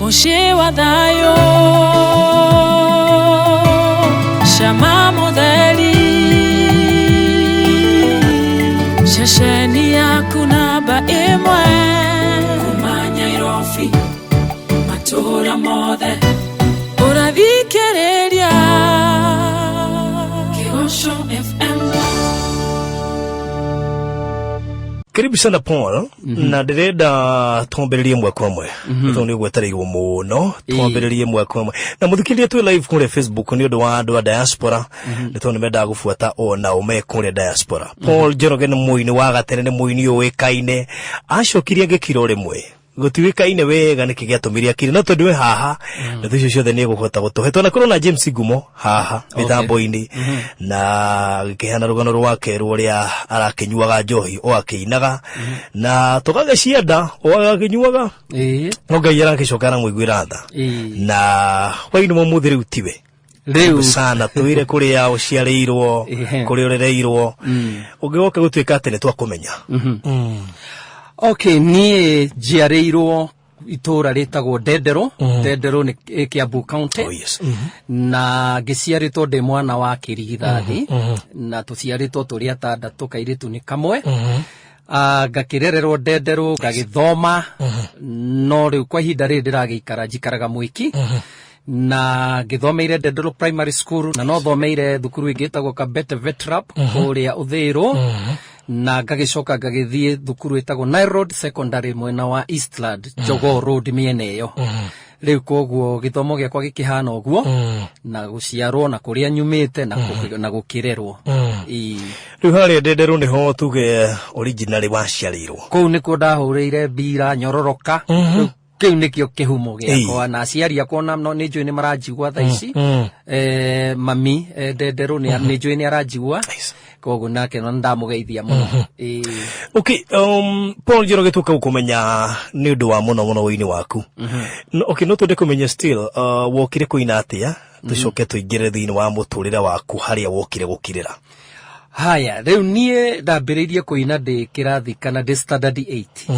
Mũciĩ wa thayũ, cama mũtheri, ceceni yaku namba ĩmwe, kuma Nyairobi matũũra mothe ũrathikĩrĩria Kĩgoco FM. Karibu sana Paul. Na ndĩrenda twambĩrĩrie ĩmwe kwa ĩmwe tondũ nĩ ũgwetereirwo mũno. Twambĩrĩrie ĩmwe kwa ĩmwe na mũthikĩrĩria twĩ live kũrĩa Facebook nĩ ũndũ wa andũ a diaspora, nĩ tondũ nĩ mendaga gũbuata o nao me kũrĩa diaspora. Paul Njoroge nĩ mũini wa gatene, nĩ mũini ũĩkaine, acokirie agĩkira o rĩmwe, gũtiũĩkaine wega nĩkĩ gĩatũmire akire, no tondũ we haha ndeto icio ciothe nĩ egũhota gũtũhe. Twanakorwo na James Ngumo haha mĩtambo-inĩ na gĩkĩheana rũgano rwake rũrĩa arakĩnyuaga njohi o akĩinaga na tũgagĩcienda o agakĩnyuaga, no Ngai aragĩcoka aramũiguĩra tha na hwainĩ wa ũmũthĩ rĩu tiwe. Rĩu sana twire kũrĩa ũciarĩirwo, kũrĩa ũrereirwo, ũngĩgoka gũtuĩka atĩ nĩ twakũmenya. Okay, niĩ njiarĩirwo itũũra rĩtagwo Ndenderũ. Ndenderũ nĩ ĩ Kiambu County. Oh, yes. Na ngĩciarĩtwo ndĩ mwana wa kĩrigithathi, na tũciarĩtwo tũrĩ atandatũ, kairĩtu nĩ kamwe. Ah, ngakĩrererwo Ndenderũ, ngagĩthoma, no rĩu kwa ihinda rĩrĩ ndĩragĩikara, njikaraga Mwĩki, na ngĩthomeire Ndenderũ Primary School, na no thomeire thukuru ĩngĩ ĩtagwo Kabete Vetrap kũrĩa Ũthĩrũ, na ngagĩcoka ngagĩthiĩ thukuru ĩtagwo Nile Road Secondary mwena wa Eastland, Jogoo Road mĩena ĩyo. Rĩu koguo gĩthomo gĩakwa gĩkĩhana ũguo, na gũciarwo na kũrĩa nyumĩte na gũkĩrerwo. Ĩĩ. Rĩu harĩa Ndenderũ nĩho tuge originally waciarĩirwo? Kũu nĩkuo ndahũrĩire mbira nyororoka. Rĩu kĩu nĩkĩo kĩhumo gĩakwa, na aciari akwa ona no nĩ njũĩ nĩ maranjigua thaa ici. Mami Ndenderũ nĩ njũĩ nĩ aranjigua, koguo nake no ndamũgeithia mũno. Ĩĩ. Okay, Paul Njoroge, tũka gũkũmenya nĩ ũndũ wa mũno mũno ũini waku. No, okay, no twende kũmenya still wokire kũina atĩa, tũcoke tũingĩre thĩinĩ wa mũtũrĩre waku harĩa wokire gũkirĩra. Haya, rĩu niĩ ndambĩrĩirie kũina ndĩ kĩrathi kana ndĩ standard 8.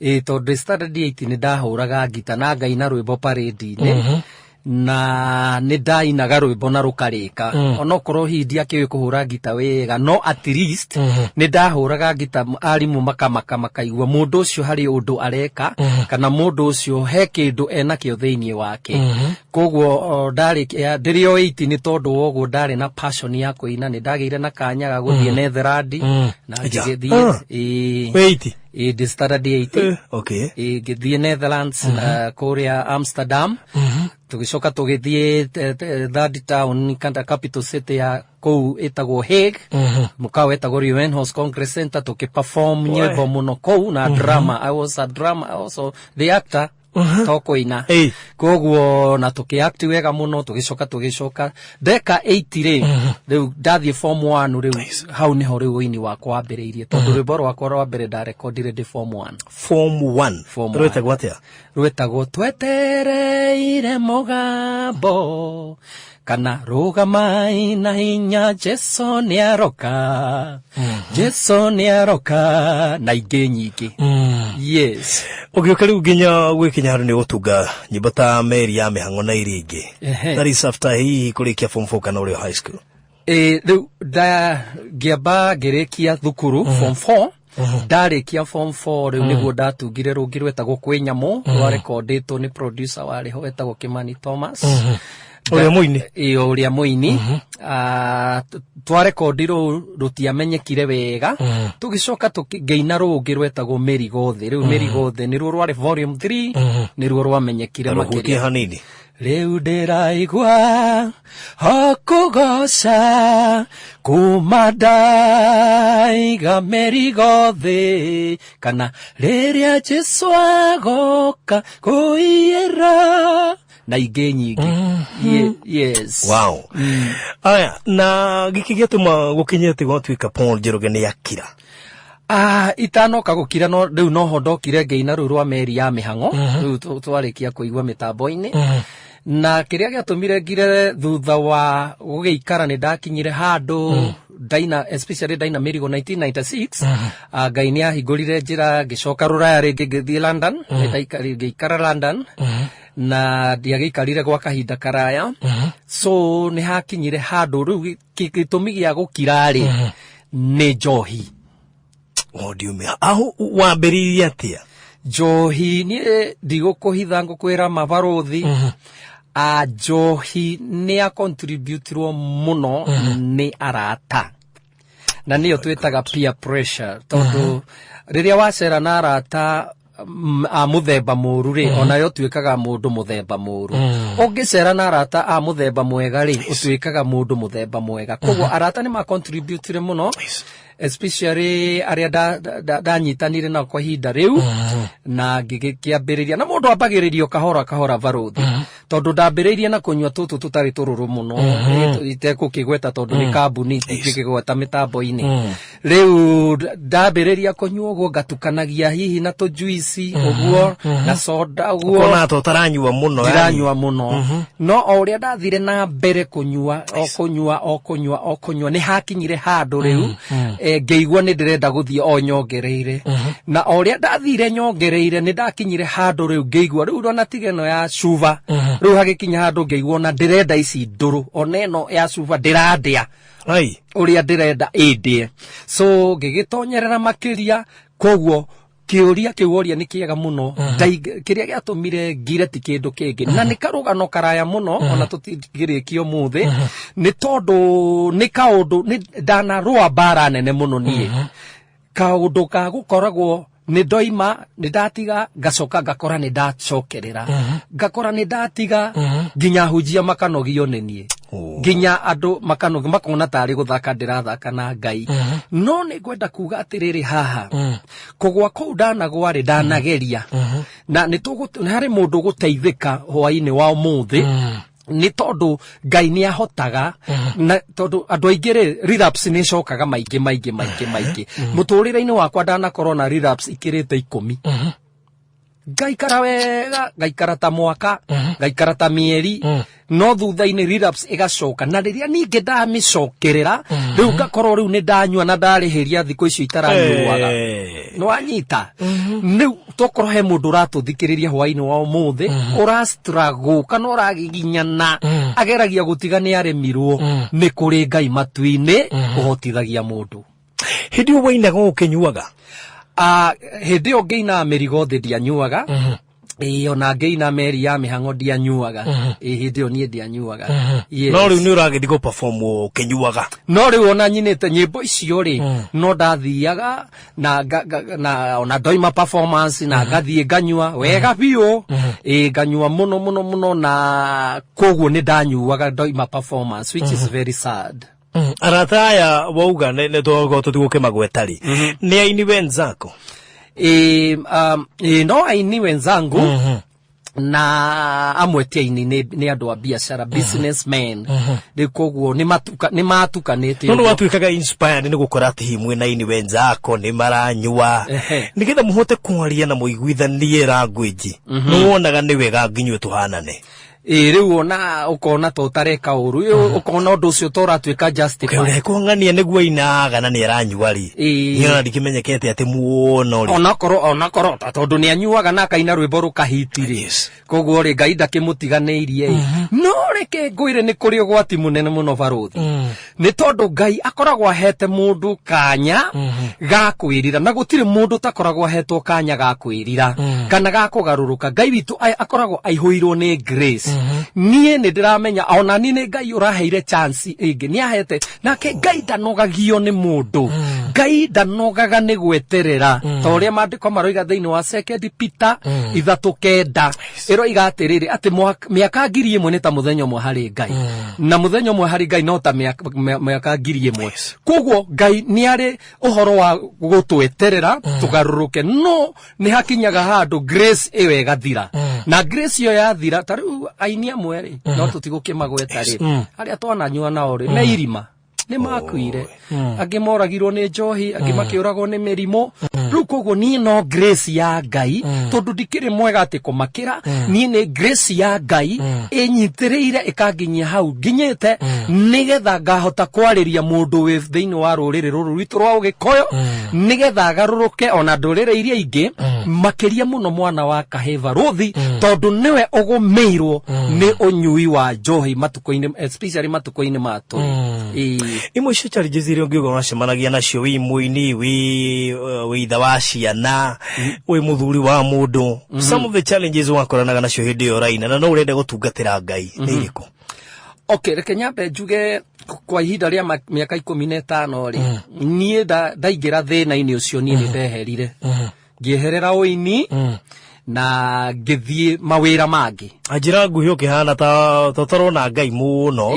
Ĩ, tondũ ndĩ standard 8 nĩ ndahũraga ngita na ngaina rwĩmbo parade-inĩ, na nĩ ndainaga rwĩmbo na rũkarĩka, onokorwo hihi ndiakĩũĩ kũhũra ngita wega, no at least nĩ ndahũraga ngita, arimũ makamaka makaigua mũndũ ũcio harĩ ũndũ areka, kana mũndũ ũcio he kĩndũ enakĩo thĩinĩ wake. Koguo ndarĩ ndĩrĩ o 8, nĩ tondũ wa ũguo ndarĩ na passion ya kũina, nĩ ndagĩire na kanya ga gũthiĩ Netherland na ngĩgĩthiĩ. Ĩĩ. Wĩ 8? Ĩĩ, ndĩ standard 8. Ĩĩ, ngĩthiĩ Netherlands na kũrĩa Amsterdam, tũgĩcoka tũgĩthiĩ third town kana capital city ya kũu ĩtagwo Hague, mũkawa wetagwo Leeuwenhoek Congress Center, tũkĩ-perform nyĩmbo mũno kũu na drama. I was a drama also, the actor, to kũina. Koguo na tũkĩ-act wega mũno, tũgĩcoka ndeka 8 rĩ, rĩu ndathiĩ form 1. Rĩu hau nĩho rĩu ũini wakwa wambĩrĩirie, tondũ rwĩmbo rwakwa rwa mbere ndarekondire ndĩ form 1. Form 1? Form one. Rwĩtagwo atĩa? Rwĩtagwo "Twetereire Mũgambo" kana "Rũgamai na Hinya, Jesu nĩaroka, Jesu nĩaroka" na ingĩ nyingĩ. Yes. Ũgĩũka rĩu nginya gwĩkinya handũ nĩ gũtunga nyĩmbo ta "Meri ya Mĩhang'o" na iria ingĩ. That is after hihi kũrĩkia form 4 kana ũrĩ o high school? Ĩ, rĩu nda ngĩamba ngĩrĩkia thukuru form 4. Ndarĩkia form 4 rĩu nĩguo ndatungire rũngĩ rwetagwo "Kwĩ Nyamũ", rwarekondĩtwo nĩ producer warĩ ho wetagwo Kimani Thomas. Ũrĩa mũini? Ĩ, o ũrĩa mũini. Ah, twarekondi rũu rũtiamenyekire wega, tũgĩcoka ngĩina rũngĩ rwetagwo "Mĩrigo Thĩ". Rĩu "Mĩrigo Thĩ" nĩruo rwarĩ volume 3, nĩruo rwamenyekire rũhutie makĩria. Hanini. Rĩu ndĩraigua okũgoca kuma ndaiga mĩrigo thĩ, kana rĩrĩa Jesu agoka kũiyĩra na ingĩ nyingĩ. Yes. Wow. Aya, na gĩkĩ gĩatũma gũkinye atĩ gwatuĩka Paul Njoroge nĩ akira? Ah, itanoka gũkira, no rĩu noho ndokire ngĩina rũu rwa "Meri ya Mĩhang'o", rĩu twarĩkia kũigua mĩtambo-inĩ. Na kĩrĩa gĩatũmire ngire thutha wa gũgĩikara, nĩ ndakinyire handũ ndaina, especially ndaina "Mĩrigo" 1996. Ah, Ngai nĩ ahingũrire njĩra, ngĩcoka rũraya rĩngĩ, ngĩthiĩ London. Nĩ ngĩikara London. Na ndiagĩikarire gwa kahinda karaya. So nĩ hakinyire handũ rĩu gĩtũmi gĩa gũkira rĩ nĩ njohi. Ndiumia aho wambĩrĩirie atĩa? Njohi niĩ ndigũkũhitha, ngũkwĩra mabarũthi, a njohi nĩ acontributirwo mũno nĩ arata, na nĩyo twĩtaga peer pressure, tondũ rĩrĩa wacera na arata a mũthemba mũru rĩ, onayo ũtuĩkaga mũndũ mũthemba mũru. Ũngĩcera na arata a mũthemba mwega rĩ, ũtuĩkaga mũndũ mũthemba mwega. Koguo arata nĩ macontributire mũno, especially arĩa ndanyitanire nao kwa ihinda rĩu, na ngĩgĩkĩambĩrĩria. Na mũndũ ambagĩrĩrio kahora kahora, barũthi, tondũ ndambĩrĩirie na kũnyua tũtũ tũtarĩ tũrũrũ mũno, itekũkĩgweta tondũ nĩ kambuni ingĩkĩgweta mĩtambo-inĩ. Rĩu ndambĩrĩria kũnyua ũguo, ngatukanagia hihi na tũjuici ũguo na soda ũguo. Ũkona ta ũtaranyua mũno yani. Ndiranyua mũno, no o ũrĩa ndathire na mbere kũnyua, o kũnyua, o kũnyua, o kũnyua, nĩ hakinyire handũ rĩu ngĩigua nĩ ndĩrenda gũthiĩ o nyongereire. Na o ũrĩa ndathire nyongereire, nĩ ndakinyire handũ rĩu ngĩigua rĩu ona tiga ĩno ya cuba. Rĩu hagĩkinya handũ ngĩigua ona ndĩrenda ici ndũrũ, ona ĩno ya cuba ndĩrandĩa Ai. ũrĩa ndĩrenda ĩndĩe. So ngĩgĩtonyerera makĩria. Koguo kĩũria kĩu woria nĩ kĩega mũno. Kĩrĩa gĩatũmire ngire ti kĩndũ kĩngĩ, na nĩ karũgano karaya mũno, ona tũtingĩrĩkia ũmũthĩ, nĩ tondũ nĩ kaũndũ nĩ ndanarũa mbara nene mũno niĩ, kaũndũ ka gũkoragwo nĩ ndoima nĩ ndatiga, ngacoka ngakora nĩ ndacokerera, ngakora nĩ ndatiga, nginya hunjia makanogio nĩ niĩ, nginya andũ makanogio makona tarĩ gũthaka ndĩrathaka na Ngai. No nĩ ngwenda kuga atĩrĩrĩ, haha kũgwa kũu ndanagwa rĩ, ndanageria, na nĩ harĩ mũndũ ũgũteithĩka hwaĩ-inĩ wa ũmũthĩ, nĩ tondũ Ngai nĩ ahotaga. Na tondũ andũ aingĩ rĩ, relapse nĩ icokaga maingĩ maingĩ maingĩ maingĩ. Mũtũrĩre-inĩ wakwa ndanakorwo na relapse ikĩrĩte 10. Ngaikara wega, ngaikara ta mwaka, ngaikara ta mĩeri, no thutha-inĩ relapse ĩgacoka. Na rĩrĩa ningĩ ndamĩcokerera rĩu, ngakorwo rĩu nĩ ndanyua na ndarĩhĩria thikũ icio itaranyuaga. Nĩ wanyita? Rĩu tokorwo he mũndũ ũratũthikĩrĩria hwaĩ-inĩ wa ũmũthĩ, ũra struggle kana ũragiginyana, ageragia gũtiga nĩ aremirwo, nĩ kũrĩ Ngai matu-inĩ ũhotithagia mũndũ. Hĩndĩ ĩyo wainaga ũkĩnyuaga? Ah, hĩndĩ ĩyo ngĩinaga mĩrigo thĩ ndianyuaga. Ĩĩ, ona ngĩina meri ya mĩhang'o ndianyuaga. Ĩĩ, hĩndĩ ĩyo niĩ ndianyuaga. Yes. No rĩu nĩ ũragĩthiĩ gũ perform ũkĩnyuaga? No rĩu ona nyinĩte nyĩmbo icio rĩ, no ndathiaga na, na ona ndoima performance na ngathiĩ nganyua wega biũ. Ĩĩ, nganyua mũno mũno mũno, na koguo nĩ ndanyuaga ndoima performance, which is very sad. Arata aya wauga nĩ twakorwo tũtigũkĩmagweta rĩ, nĩ aini wenzako? Ĩĩ, ĩĩ, no aini wenzangu, na amwe ti aini, nĩ andũ a biacara, businessmen. Rĩu koguo nĩ matukanĩte No nĩ ũguo. Watuĩkaga inspired nĩ gũkora atĩ hihi mwĩna aini wenzako nĩ maranyua, nĩgetha mũhote kwaria na mũiguithanie language, nĩ wonaga nĩ wega nginyuĩ tũhanane? Ĩĩ, rĩu ona ũkona ta ũtareka ũru, ũkona ũndũ ũcio ta ũratuĩka justified. Ũrekwo ng'ania nĩguo ainaga na nĩ aranyua rĩ, niĩ ona ndikĩmenyekete atĩ muono rĩ. Onakorwo ta tondũ nĩ anyuaga na akaina rwĩmbo rũkahiti rĩ, koguo rĩ, Ngai ndakĩmũtiganĩirie ĩ. No reke ngwĩre, nĩ kũrĩ ũgwati mũnene mũno, barũthi, nĩ tondũ Ngai akoragwo ahete mũndũ kanya ga kwĩrira, na gũtirĩ mũndũ ũtakoragwo ahetwo kanya ga kwĩrira kana ga kũgarũrũka. Ngai witũ akoragwo aihũirwo nĩ grace. Niĩ nĩ ndĩramenya ona niĩ nĩ Ngai ũraheire chance ĩngĩ, nĩ ahete. Nake Ngai ndanogagio nĩ mũndũ. Ngai ndanogaga nĩ gweterera, ta ũrĩa maandĩko maroiga thĩinĩ wa Second Peter 3:9, ĩroiga atĩrĩrĩ, atĩ mĩaka 1000 nĩ ta mũthenya ũmwe harĩ Ngai, na mũthenya ũmwe harĩ Ngai no ta mĩaka 1000. Koguo Ngai nĩ arĩ ũhoro wa gũtweterera tũgarũrũke, no nĩ hakinyaga handũ grace ĩyo ĩgathira. Na grace ĩyo yathira, ta rĩu aini amwe rĩ, no tũtigũkĩmagweta rĩ, arĩa twananyua nao rĩ, me irima nĩ makuire, angĩ moragirwo nĩ njohi, angĩ makĩũragwo nĩ mĩrimũ. Rĩu Rĩu koguo niĩ no grace ya Ngai, tondũ ndikĩrĩ mwega atĩ kũmakĩra, niĩ nĩ grace ya Ngai ĩnyitĩrĩire ĩkanginyia hau nginyĩte, nĩgetha ngahota kwarĩria mũndũ wĩ thĩinĩ wa rũrĩrĩ rũrũ rwitũ rwa Ũgĩkũyũ, nĩgetha agarũrũke ona ndũrĩrĩ iria ingĩ, makĩria mũno mwana wa kahĩ barũthi, tondũ nĩwe ũgũmĩirwo nĩ ũnyui wa njohi matukũ-inĩ, especially matukũ-inĩ ma tũrĩ. Ĩĩ. Imwe cia challenges iria ũngiuga wacemanagia nacio wĩ mũini, wĩ ithe wa ciana, wĩ mũthuri wa mũndũ, some of the challenges wakoranaga nacio hĩndĩ ĩyo ũraina na no ũrenda gũtungatĩra Ngai nĩ irĩkũ? Okay, reke nyambe njuge kwa ihinda rĩa mĩaka 15 rĩ, niĩ ndaingĩra thĩna-inĩ ũcio, niĩ nĩ ndeherire, ngĩeherera ũini na ngĩthiĩ mawĩra mangĩ. Njĩra nguhĩ, ũkĩhana ta tũtarona Ngai mũno,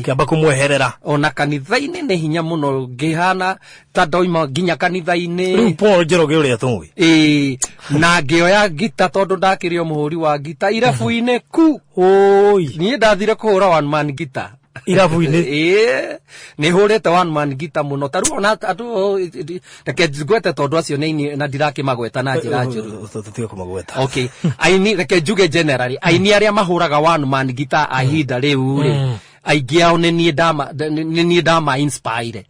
kĩamba kũmweherera. Ona kanitha-inĩ nĩ hinya mũno, ngĩhana ta ndoima nginya kanitha-inĩ. Rĩu Paul Njoroge ũrĩa tũĩ. Ĩĩ, na ngĩoya ngita, tondũ ndakĩrĩ o mũhũri wa ngita irabu-inĩ ku. Oi. Niĩ ndathire kũhũra one man guitar irabu-inĩ. Ĩĩ, nĩ hũrĩte one man guitar mũno. Ta rĩu ona andũ, reke ngwete, tondũ acio nĩ aini na ndirakĩmagweta na njĩra njũru. Tũtige kũmagweta. Okay, aini, reke njuge generally, aini arĩa mahũraga one man guitar a ihinda rĩu rĩ, aingĩ ao nĩ niĩ ndama inspire.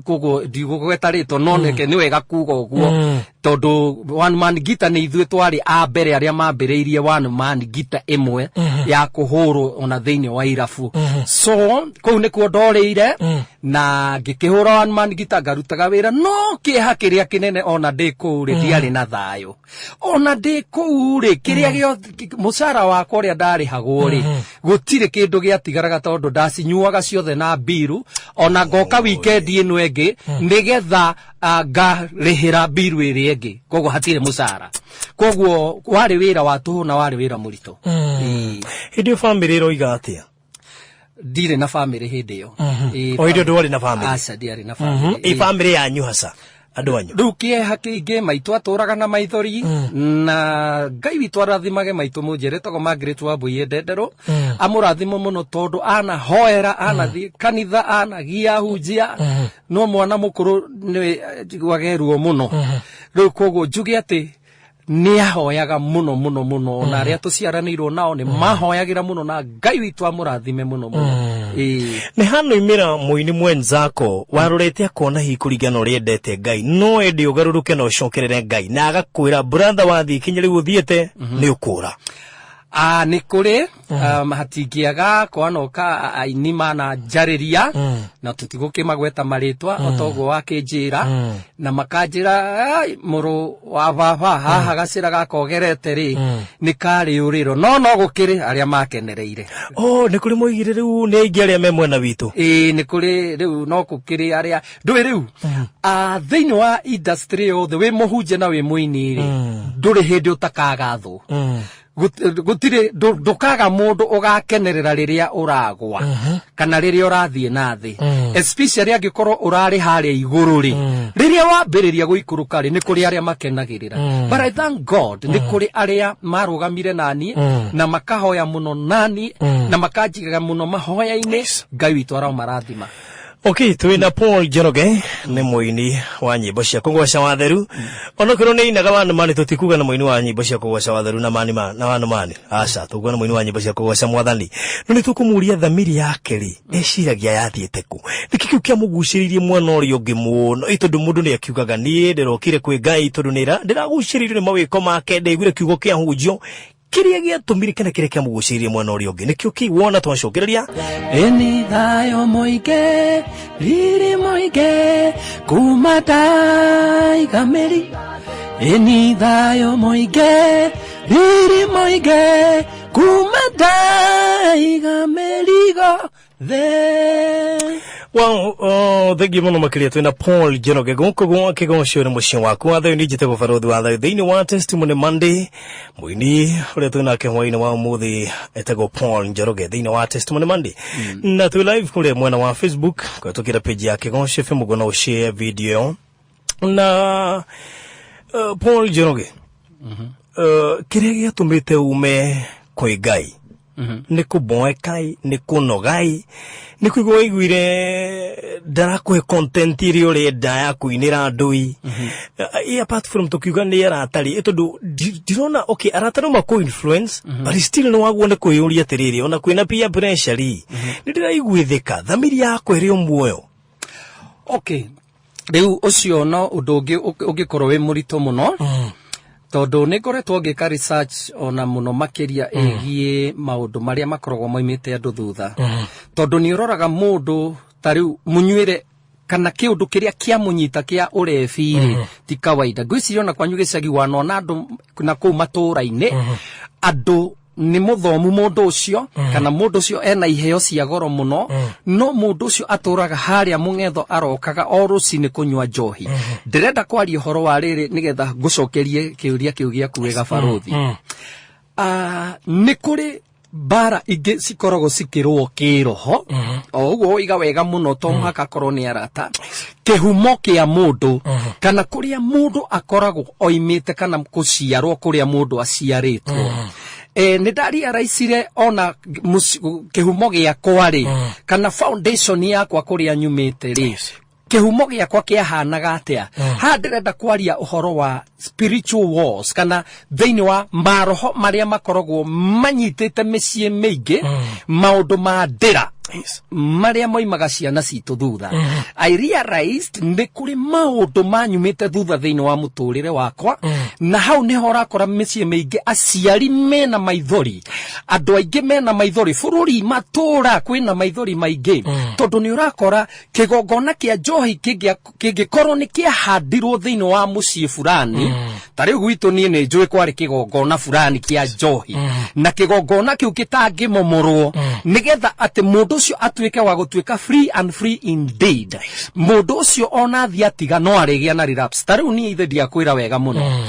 Koguo ndigũgweta rĩtwa, no reke nĩ wega kuga ũguo, tondũ one man guitar nĩ ithuĩ twarĩ a mbere arĩa mambĩrĩirie one man guitar ĩmwe ya kũhũrwo ona thĩinĩ wa irabu. So kũu nĩkuo ndorĩire na ngĩkĩhũra one man guitar, ngarutaga wĩra. No kĩeha kĩrĩa kĩnene, ona ndĩ kũu rĩ, ndiarĩ na thayũ. Ona ndĩ kũu rĩ, kĩrĩa gĩothe mũcara wakwa ũrĩa ndarĩhagwo rĩ, gũtirĩ kĩndũ gĩatigaraga, tondũ ndacinyuaga ciothe na mbiru. Ona ngoka wikendi ĩno ĩngĩ nĩgetha ngarĩhĩra mbiru ĩrĩa ĩngĩ, koguo hatirĩ mũcara. Koguo warĩ wĩra wa tũhũ na warĩ wĩra mũritũ. Ĩĩ. Hĩndĩ ĩyo bamĩrĩ ĩroiga atĩa? Ndirĩ na bamĩrĩ hĩndĩ ĩyo. Ĩĩ. O hĩndĩ ĩyo ndwarĩ na bamĩrĩ? Aca, ndiarĩ na bamĩrĩ. Ĩ bamĩrĩ yanyu, haca andũ anyu? Rĩu kĩeha kĩingĩ, maitũ atũraga na maithori, na Ngai witũ arathimage maitũ mũnjĩre etagwo Margaret Wambui Ndenderũ, amũrathimo mũno, tondũ anahoera, anathiĩ kanitha, anagia hunjia, no mwana mũkũrũ nĩ njiguage ruo mũno. Rĩu koguo njuge atĩ nĩ ahoyaga mũno mũno mũno, na arĩa tũciaranĩirwo nao nĩ mahoyagĩra mũno, na Ngai witũ amũrathime mũno mũno. Ĩĩ. Nĩ hanoimĩra mũini mwenzako warorete akona hihi kũringana na ũrĩa endete Ngai no ende ũgarũrũke na ũcokerere Ngai, na agakwĩra, "Brother, wathiĩ kinya rĩu ũthiĩte nĩ ũkũra"? Nĩ kũrĩ, hatingĩaga kwanoka aini mananjarĩria, na tũtigũkĩmagweta marĩtwa, o toguo wakĩnjĩra, na makanjĩra, "Ai, mũrũ wa baba, haha gacĩra gaka ũgerete rĩ, nĩ karĩ ũrĩro." No gũkĩrĩ arĩa makenereire. Oh, nĩ kũrĩ moigire rĩu nĩ aingĩ arĩa me mwena witũ. Ĩĩ, nĩ kũrĩ. Rĩu no gũkĩrĩ arĩa ndũĩ rĩu, thĩinĩ wa industry yothe, wĩ mũhunjia na wĩ mũini rĩ, ndũrĩ hĩndĩ ũtakaga thũ. Gũtirĩ ndũkaga mũndũ ũgakenerera rĩrĩa ũragwa kana rĩrĩa ũrathiĩ na thĩ, especially angĩkorwo ũrarĩ harĩa igũrũ rĩ, rĩrĩa wambĩrĩria gũikũrũka rĩ, nĩ kũrĩ arĩa makenagĩrĩra. But I thank God, nĩ kũrĩ arĩa marũgamire nani na makahoya mũno nani na makanjigaga mũno mahoya-inĩ. Ngai witũ aromarathima. Okay, twĩ na Paul Njoroge, nĩ mũini wa nyĩmbo cia kũgoca watheru. Onokorwo nĩ ainaga wanũ mani, tũtikuga nĩ mũini wa nyĩmbo cia kũgoca watheru na mani na wanũ mani, aca, tũkuga nĩ mũini wa nyĩmbo cia kũgoca mwathani. No nĩ tũkũmũria thamiri yake rĩ, eciragia yathiĩte kũ, nĩkĩ kĩu kĩamũgucĩrĩirie mwena ũrĩa ũngĩ mũno? Ĩ tondũ mũndũ nĩ akiugaga, "Niĩ ndĩrokire kwĩ Ngai tondũ nĩ ndĩragucĩrĩirio nĩ mawĩko make, ndaiguire kiugo kĩa hunjio." Kĩrĩa gĩatũmire kana kĩrĩa kĩamũgucĩrĩirie mwena ũrĩa ũngĩ nĩkĩo kĩ wona twacokereria. Ĩni thayũ mũingĩ, riri mũingĩ, kuma ndaiga mĩri. Ĩni thayũ mũingĩ, riri mũingĩ, kuma ndaiga mĩrigo thĩ. Well, thengiũ mũno makĩria. Twĩna Paul Njoroge gũkũ gwa Kĩgoco nĩ mũciĩ waku wa thayũ. Niĩ njĩtagwo Barothi wa Thayũ thĩinĩ wa Testimony Monday. Mũini ũrĩa twĩ nake hwainĩ wa ũmũthĩ etagwo Paul Njoroge thĩinĩ wa Testimony Monday, na twĩ live kũrĩa mwena wa Facebook kũhetũkĩra page ya Kĩgoco FM. Ũguo no ũshare video ĩyo na Paul Njoroge, kĩrĩa gĩatũmĩte ume kwĩ Ngai. Nĩ kũboekai, nĩ kũnogai, nĩ kũigua waiguire ndarakũhe content ĩrĩa ũrenda ya kũinĩra andũ i? Apart from tũkiuga nĩ arata rĩ, tondũ ndirona, okay, arata no makũ influence, but still nĩ waguo nĩ kwĩyũria atĩrĩrĩ, ona kwĩna peer pressure rĩ, nĩ ndĩraiguĩthĩka thamiri yakwa ĩrĩ o muoyo? Okay, rĩu ũcio no ũndũ ũngĩ ũngĩkorwo wĩ mũritũ mũno, tondũ nĩ ngoretwo ngĩka research ona mũno makĩria ĩgiĩ maũndũ marĩa makoragwo moimĩte andũ thutha, tondũ nĩ ũroraga mũndũ ta rĩu mũnyuĩre kana kĩũndũ kĩrĩa kĩamũnyita kĩa ũrebi rĩ, ti kawaida. Ngwĩciria ona kwanyu gĩcagi wanona andũ na kũu matũũra-inĩ, andũ nĩ mũthomu mũndũ ũcio, kana mũndũ ũcio ena iheo cia goro mũno, no mũndũ ũcio atũraga harĩa mũng'etho, arokaga o rũcinĩ kũnyua njohi. Ndĩrenda kwaria ũhoro wa rĩrĩ nĩgetha ngũcokerie kĩũria kĩu gĩaku wega, barũthi. Nĩ kũrĩ mbara ingĩ cikoragwo cikĩrũo kĩroho o ũguo woiga wega mũno, to mũhaka akorwo nĩ arata. Kĩhumo kĩa mũndũ kana kũrĩa mũndũ akoragwo oimĩte kana gũciarwo kũrĩa mũndũ aciarĩtwo, nĩ ndariaraicire ona kĩhumo gĩakwa rĩ, kana foundation yakwa kũrĩa nyumĩte rĩ, kĩhumo gĩakwa kĩahanaga atĩa. Haha ndĩrenda kwaria ũhoro wa spiritual wars kana thĩinĩ wa maroho marĩa makoragwo manyitĩte mĩciĩ mĩingĩ, maũndũ ma ndĩra marĩa moimaga ciana citũ thutha. I realized nĩ kũrĩ maũndũ manyumĩte thutha thĩinĩ wa mũtũrĩre wakwa, na hau nĩho ũrakora mĩciĩ mĩingĩ aciari mena maithori, andũ aingĩ mena maithori, bũrũri matũra kwĩna maithori maingĩ, tondũ nĩ ũrakora kĩgongona kĩa njohi kĩngĩkorwo nĩ kĩahandirwo thĩinĩ wa mũciĩ fulani. Ta rĩu gwitũ niĩ nĩ njũĩ kwarĩ kĩgongona fulani kĩa njohi, na kĩgongona kĩu kĩtangĩmomorwo nĩgetha atĩ mũndũ ũcio atuĩke wa gũtuĩka free and free indeed. Mũndũ ũcio ona athiĩ atiga no arĩgĩa na relapse. Ta rĩu niĩ ithe ndiakwĩra wega mũno,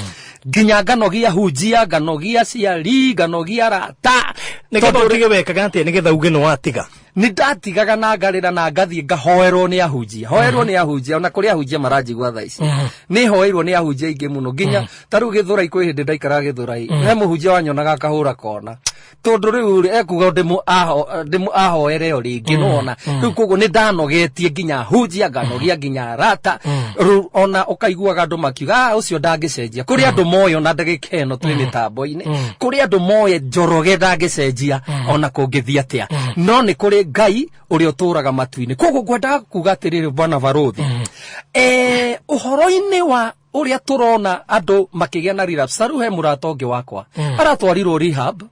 nginya nganogia hunjia, nganogia ciari, nganogia arata. Nĩgetha ũtige wekaga atĩa nĩgetha uge nĩ watiga? Nĩ ndatigaga na ngarĩra na ngathiĩ ngahoerwo nĩ ahunjia, hoerwo nĩ ahunjia. Ona kũrĩ ahunjia maranjigua thaa ici, nĩ hoeirwo nĩ ahunjia aingĩ mũno. Nginya ta rĩu Gĩthũrai, kwĩ hĩndĩ ndaikaraga Gĩthũrai, he mũhunjia wanyonaga akahũra kona, tondũ rĩu rĩ, ekuga ndĩmũ ahoere o rĩngĩ. Nĩwona rĩu koguo nĩ ndanogetie nginya ahunjia, nganogia nginya arata. Rĩu ona ũkaiguaga andũ makiuga, "Ah, ũcio ndangĩcenjia." Kũrĩ andũ moĩ ona ndagĩka ĩno twĩ mĩtambo-inĩ, kũrĩ andũ moĩ Njoroge ndangĩcenjia ona kũngĩthiĩ atĩa, no nĩ kũrĩ Ngai ũrĩa ũtũraga matu-inĩ. Koguo ngwendaga kuga atĩrĩrĩ, bwana barũthi, ũhoro-inĩ wa ũrĩa tũrona andũ makĩgĩa na relapse, ta rĩu he mũrata ũngĩ wakwa aratwarirwo rehab,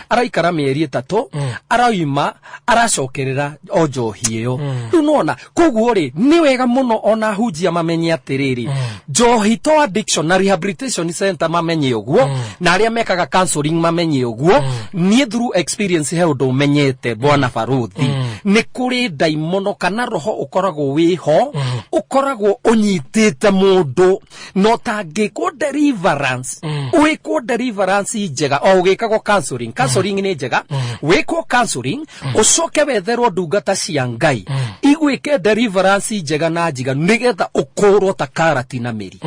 araikara mĩeri 3, araima, aracokerera o njohi ĩyo. Rĩu nona koguo rĩ, nĩ wega mũno ona hunjia mamenye atĩrĩrĩ, njohi to addiction na rehabilitation center mamenye ũguo, na arĩa mekaga counseling mamenye ũguo. Niĩ through experience he ũndũ menyete, bwana barũthi, nĩ kũrĩ ndaimono kana roho ũkoragwo wĩho, ũkoragwo ũnyitĩte mũndũ na ũtangĩkwo deliverance, wĩkwo deliverance njega o ũgĩkagwo counseling. Counseling nĩ njega, wĩkwo counseling, ũcoke wetherwo ndungata cia Ngai igwĩke deliverance njega na njiganu nĩgetha ũkũrwo ta karati na mĩri.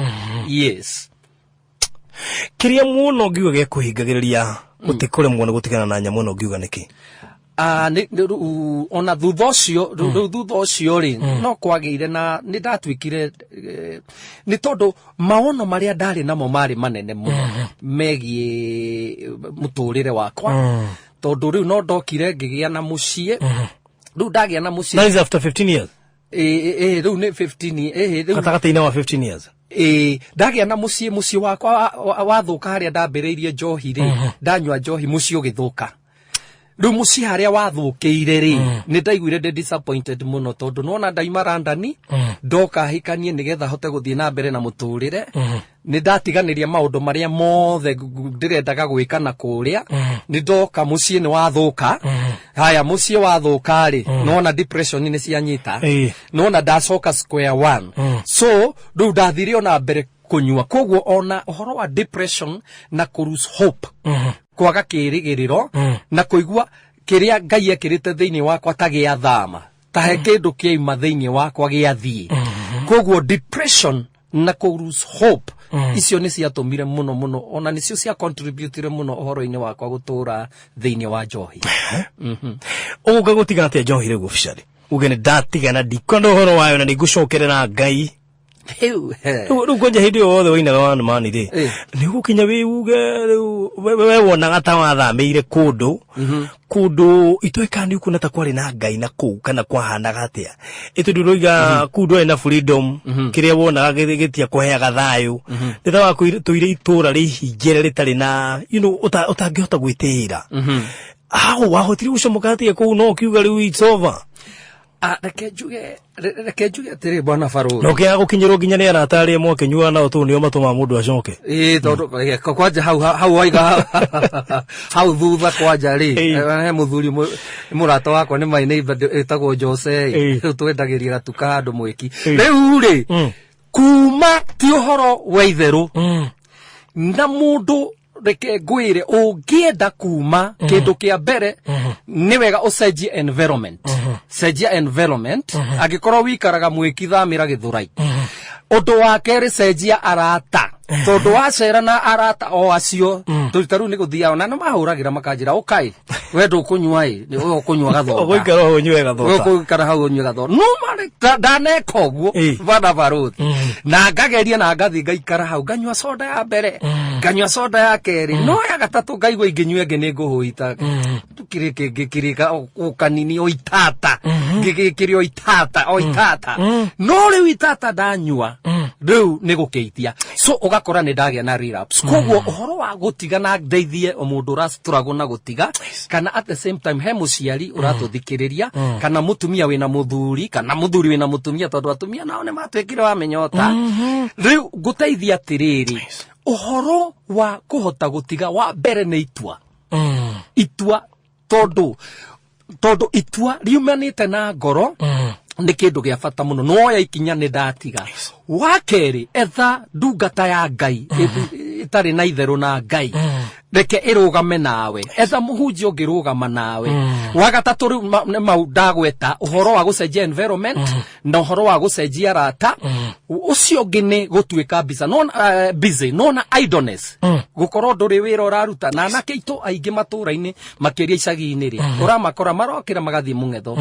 Yes. Kĩrĩa mũno ngiuga gĩkũhingagĩrĩria gũtikũremwo nĩ gũtigana na nyamũ ĩno, ngiuga nĩkĩ? Ah, rĩu, ona thutha ũcio rĩu thutha ũcio rĩ, no kwagĩire na nĩ ndatuĩkire, nĩ tondũ maono marĩa ndarĩ namo marĩ manene mũno megiĩ mũtũrĩre wakwa, tondũ rĩu no ndokire ngĩgĩa na mũciĩ. Rĩu ndagĩa na mũciĩ. That is after 15 years. Ĩ, rĩu nĩ 15, rĩu. Gatagatĩ-inĩ wa 15 years. Ĩ, ndagĩa na mũciĩ, mũciĩ wakwa wathũka harĩa ndambĩrĩirie njohi rĩ, ndanyua njohi mũciĩ ũgĩthũka. Rĩu mũciĩ harĩa wathũkĩire rĩ, nĩ ndaiguire ndĩ disappointed mũno, tondũ nona ndaima London, ndoka hikanie nĩgetha hote gũthiĩ na mbere na mũtũrĩre, nĩ ndatiganĩria maũndũ marĩa mothe ndĩrendaga gwĩka na kũrĩa, nĩ ndoka mũciĩ nĩ wathũka. Haya, mũciĩ wathũka rĩ, nona depression nĩ cianyita. Nona ndacoka square one. So rĩu ndathire ona mbere kũnyua, koguo ona ũhoro wa depression na kũ lose hope, kwaga kĩrĩgĩrĩro na kũigua kĩrĩa Ngai ekĩrĩte thĩinĩ wakwa ta gĩa thama, ta he kĩndũ kĩaima thĩinĩ wakwa gĩathiĩ. Koguo depression Na kũ lose hope icio nĩ ciatũmire mũno mũno, ona nĩcio cia contributire mũno ũhoro-inĩ wakwa gũtũra thĩinĩ wa njohi. Ũgũka gũtiga atĩa njohi rĩu officially, uge nĩ ndatigana, ndikwenda ũhoro wayo na nĩ ngũcokerera Ngai? Rĩu Rĩu kwanja hĩndĩ ĩyo yothe wainaga one man rĩ, nĩ ũgũkinya wĩ uge rĩu we wonaga ta wathamĩire kũndũ itoĩ nĩ ũkuona ta kwarĩ na Ngai na kũu kana kwahanaga atĩa, ĩtondũ ũroiga kũu ndwarĩ na freedom, kĩrĩa wonaga gĩtiakũheaga thayũ, nĩ ta watũire itũũra rĩhingĩre rĩtarĩ na ũtangĩhota gwĩtĩĩra. Hau wahotire gũcomoka atĩa kũu no ũkiuga rĩu it's over? Ah, reke njuge atĩrĩ, bwana Barũthi. Na ũkĩaga gũkinyĩrwo nginya nĩ arata arĩa mwakĩnyuaga nao, tondũ nĩo matũmaga mũndũ acoke. Ĩĩ, tondũ kwanja hau waiga hau thutha kwanja rĩ, he mũthuri mũrata wakwa, nĩ my neighbor, ĩtagwo Jose. Rĩu twendagĩria gatuka handũ mwĩki. Rĩu rĩ, kuma ti ũhoro wa itherũ na mũndũ. Reke ngwĩre, ũngĩenda kuma, kĩndũ kĩa mbere nĩ wega ũcenjie environment. Cenjia environment. Angĩkorwo wikaraga mwĩki, thamĩra Gĩthũrai. Ũndũ wa kerĩ, cenjia arata, tondũ wacera na arata o acio ta rĩu nĩ gũthiaga na nĩ mahũragĩra makanjĩra, "Ũkai, we ndũkũnyua ĩ, we ũkũnyua gathonda." Ũgũikara hau ũnyue gathonda. Ũgũikara hau ũnyue gathonda. No marĩ ndaneka ũguo, bana barũthi, na ngageria na ngathiĩ ngaikara hau, nganyua soda ya mbere, nganyua soda ya kerĩ, no ya gatatũ ngaigua ingĩnyua ĩngĩ nĩ ngũhũita. Tukirĩke ngĩkĩrĩka o kanini, o itata, ngĩgĩkĩrĩ o itata, o itata, no rĩu itata ndanyua rĩu nĩ gũkĩitia, so ũgakora nĩ ndagĩa na relapse. Koguo ũhoro wa gũtiga, na ndeithie o mũndũ ũrastruggle na gũtiga, kana at the same time he mũciari ũratũthikĩrĩria, kana mũtumia wĩna mũthuri, kana mũthuri wĩna mũtumia, tondũ atumia nao nĩ matuĩkire wa mĩnyota. Rĩu ngũteithia atĩrĩrĩ, ũhoro wa kũhota gũtiga, wa mbere nĩ itua. Itua, tondũ itua riumanĩte na ngoro nĩ kĩndũ gĩa bata mũno. Nĩwoya ikinya, nĩ ndatiga. Wa kerĩ, etha ndungata ya Ngai ĩtarĩ na itherũ na Ngai, reke ĩrũgame nawe. Etha mũhunjia ũngĩrũgama nawe. Wa gatatũ, rĩu nĩ mau ndagweta, ũhoro wa gũcenjia environment na ũhoro wa gũcenjia rata. Ũcio ũngĩ nĩ gũtuĩka busy, no busy no na idleness, gũkorwo ndũrĩ wĩra ũraruta. Na anake aitũ aingĩ matũũra-inĩ, makĩria icagi-inĩ rĩ, ũramakora marokĩra magathiĩ mũng'etho.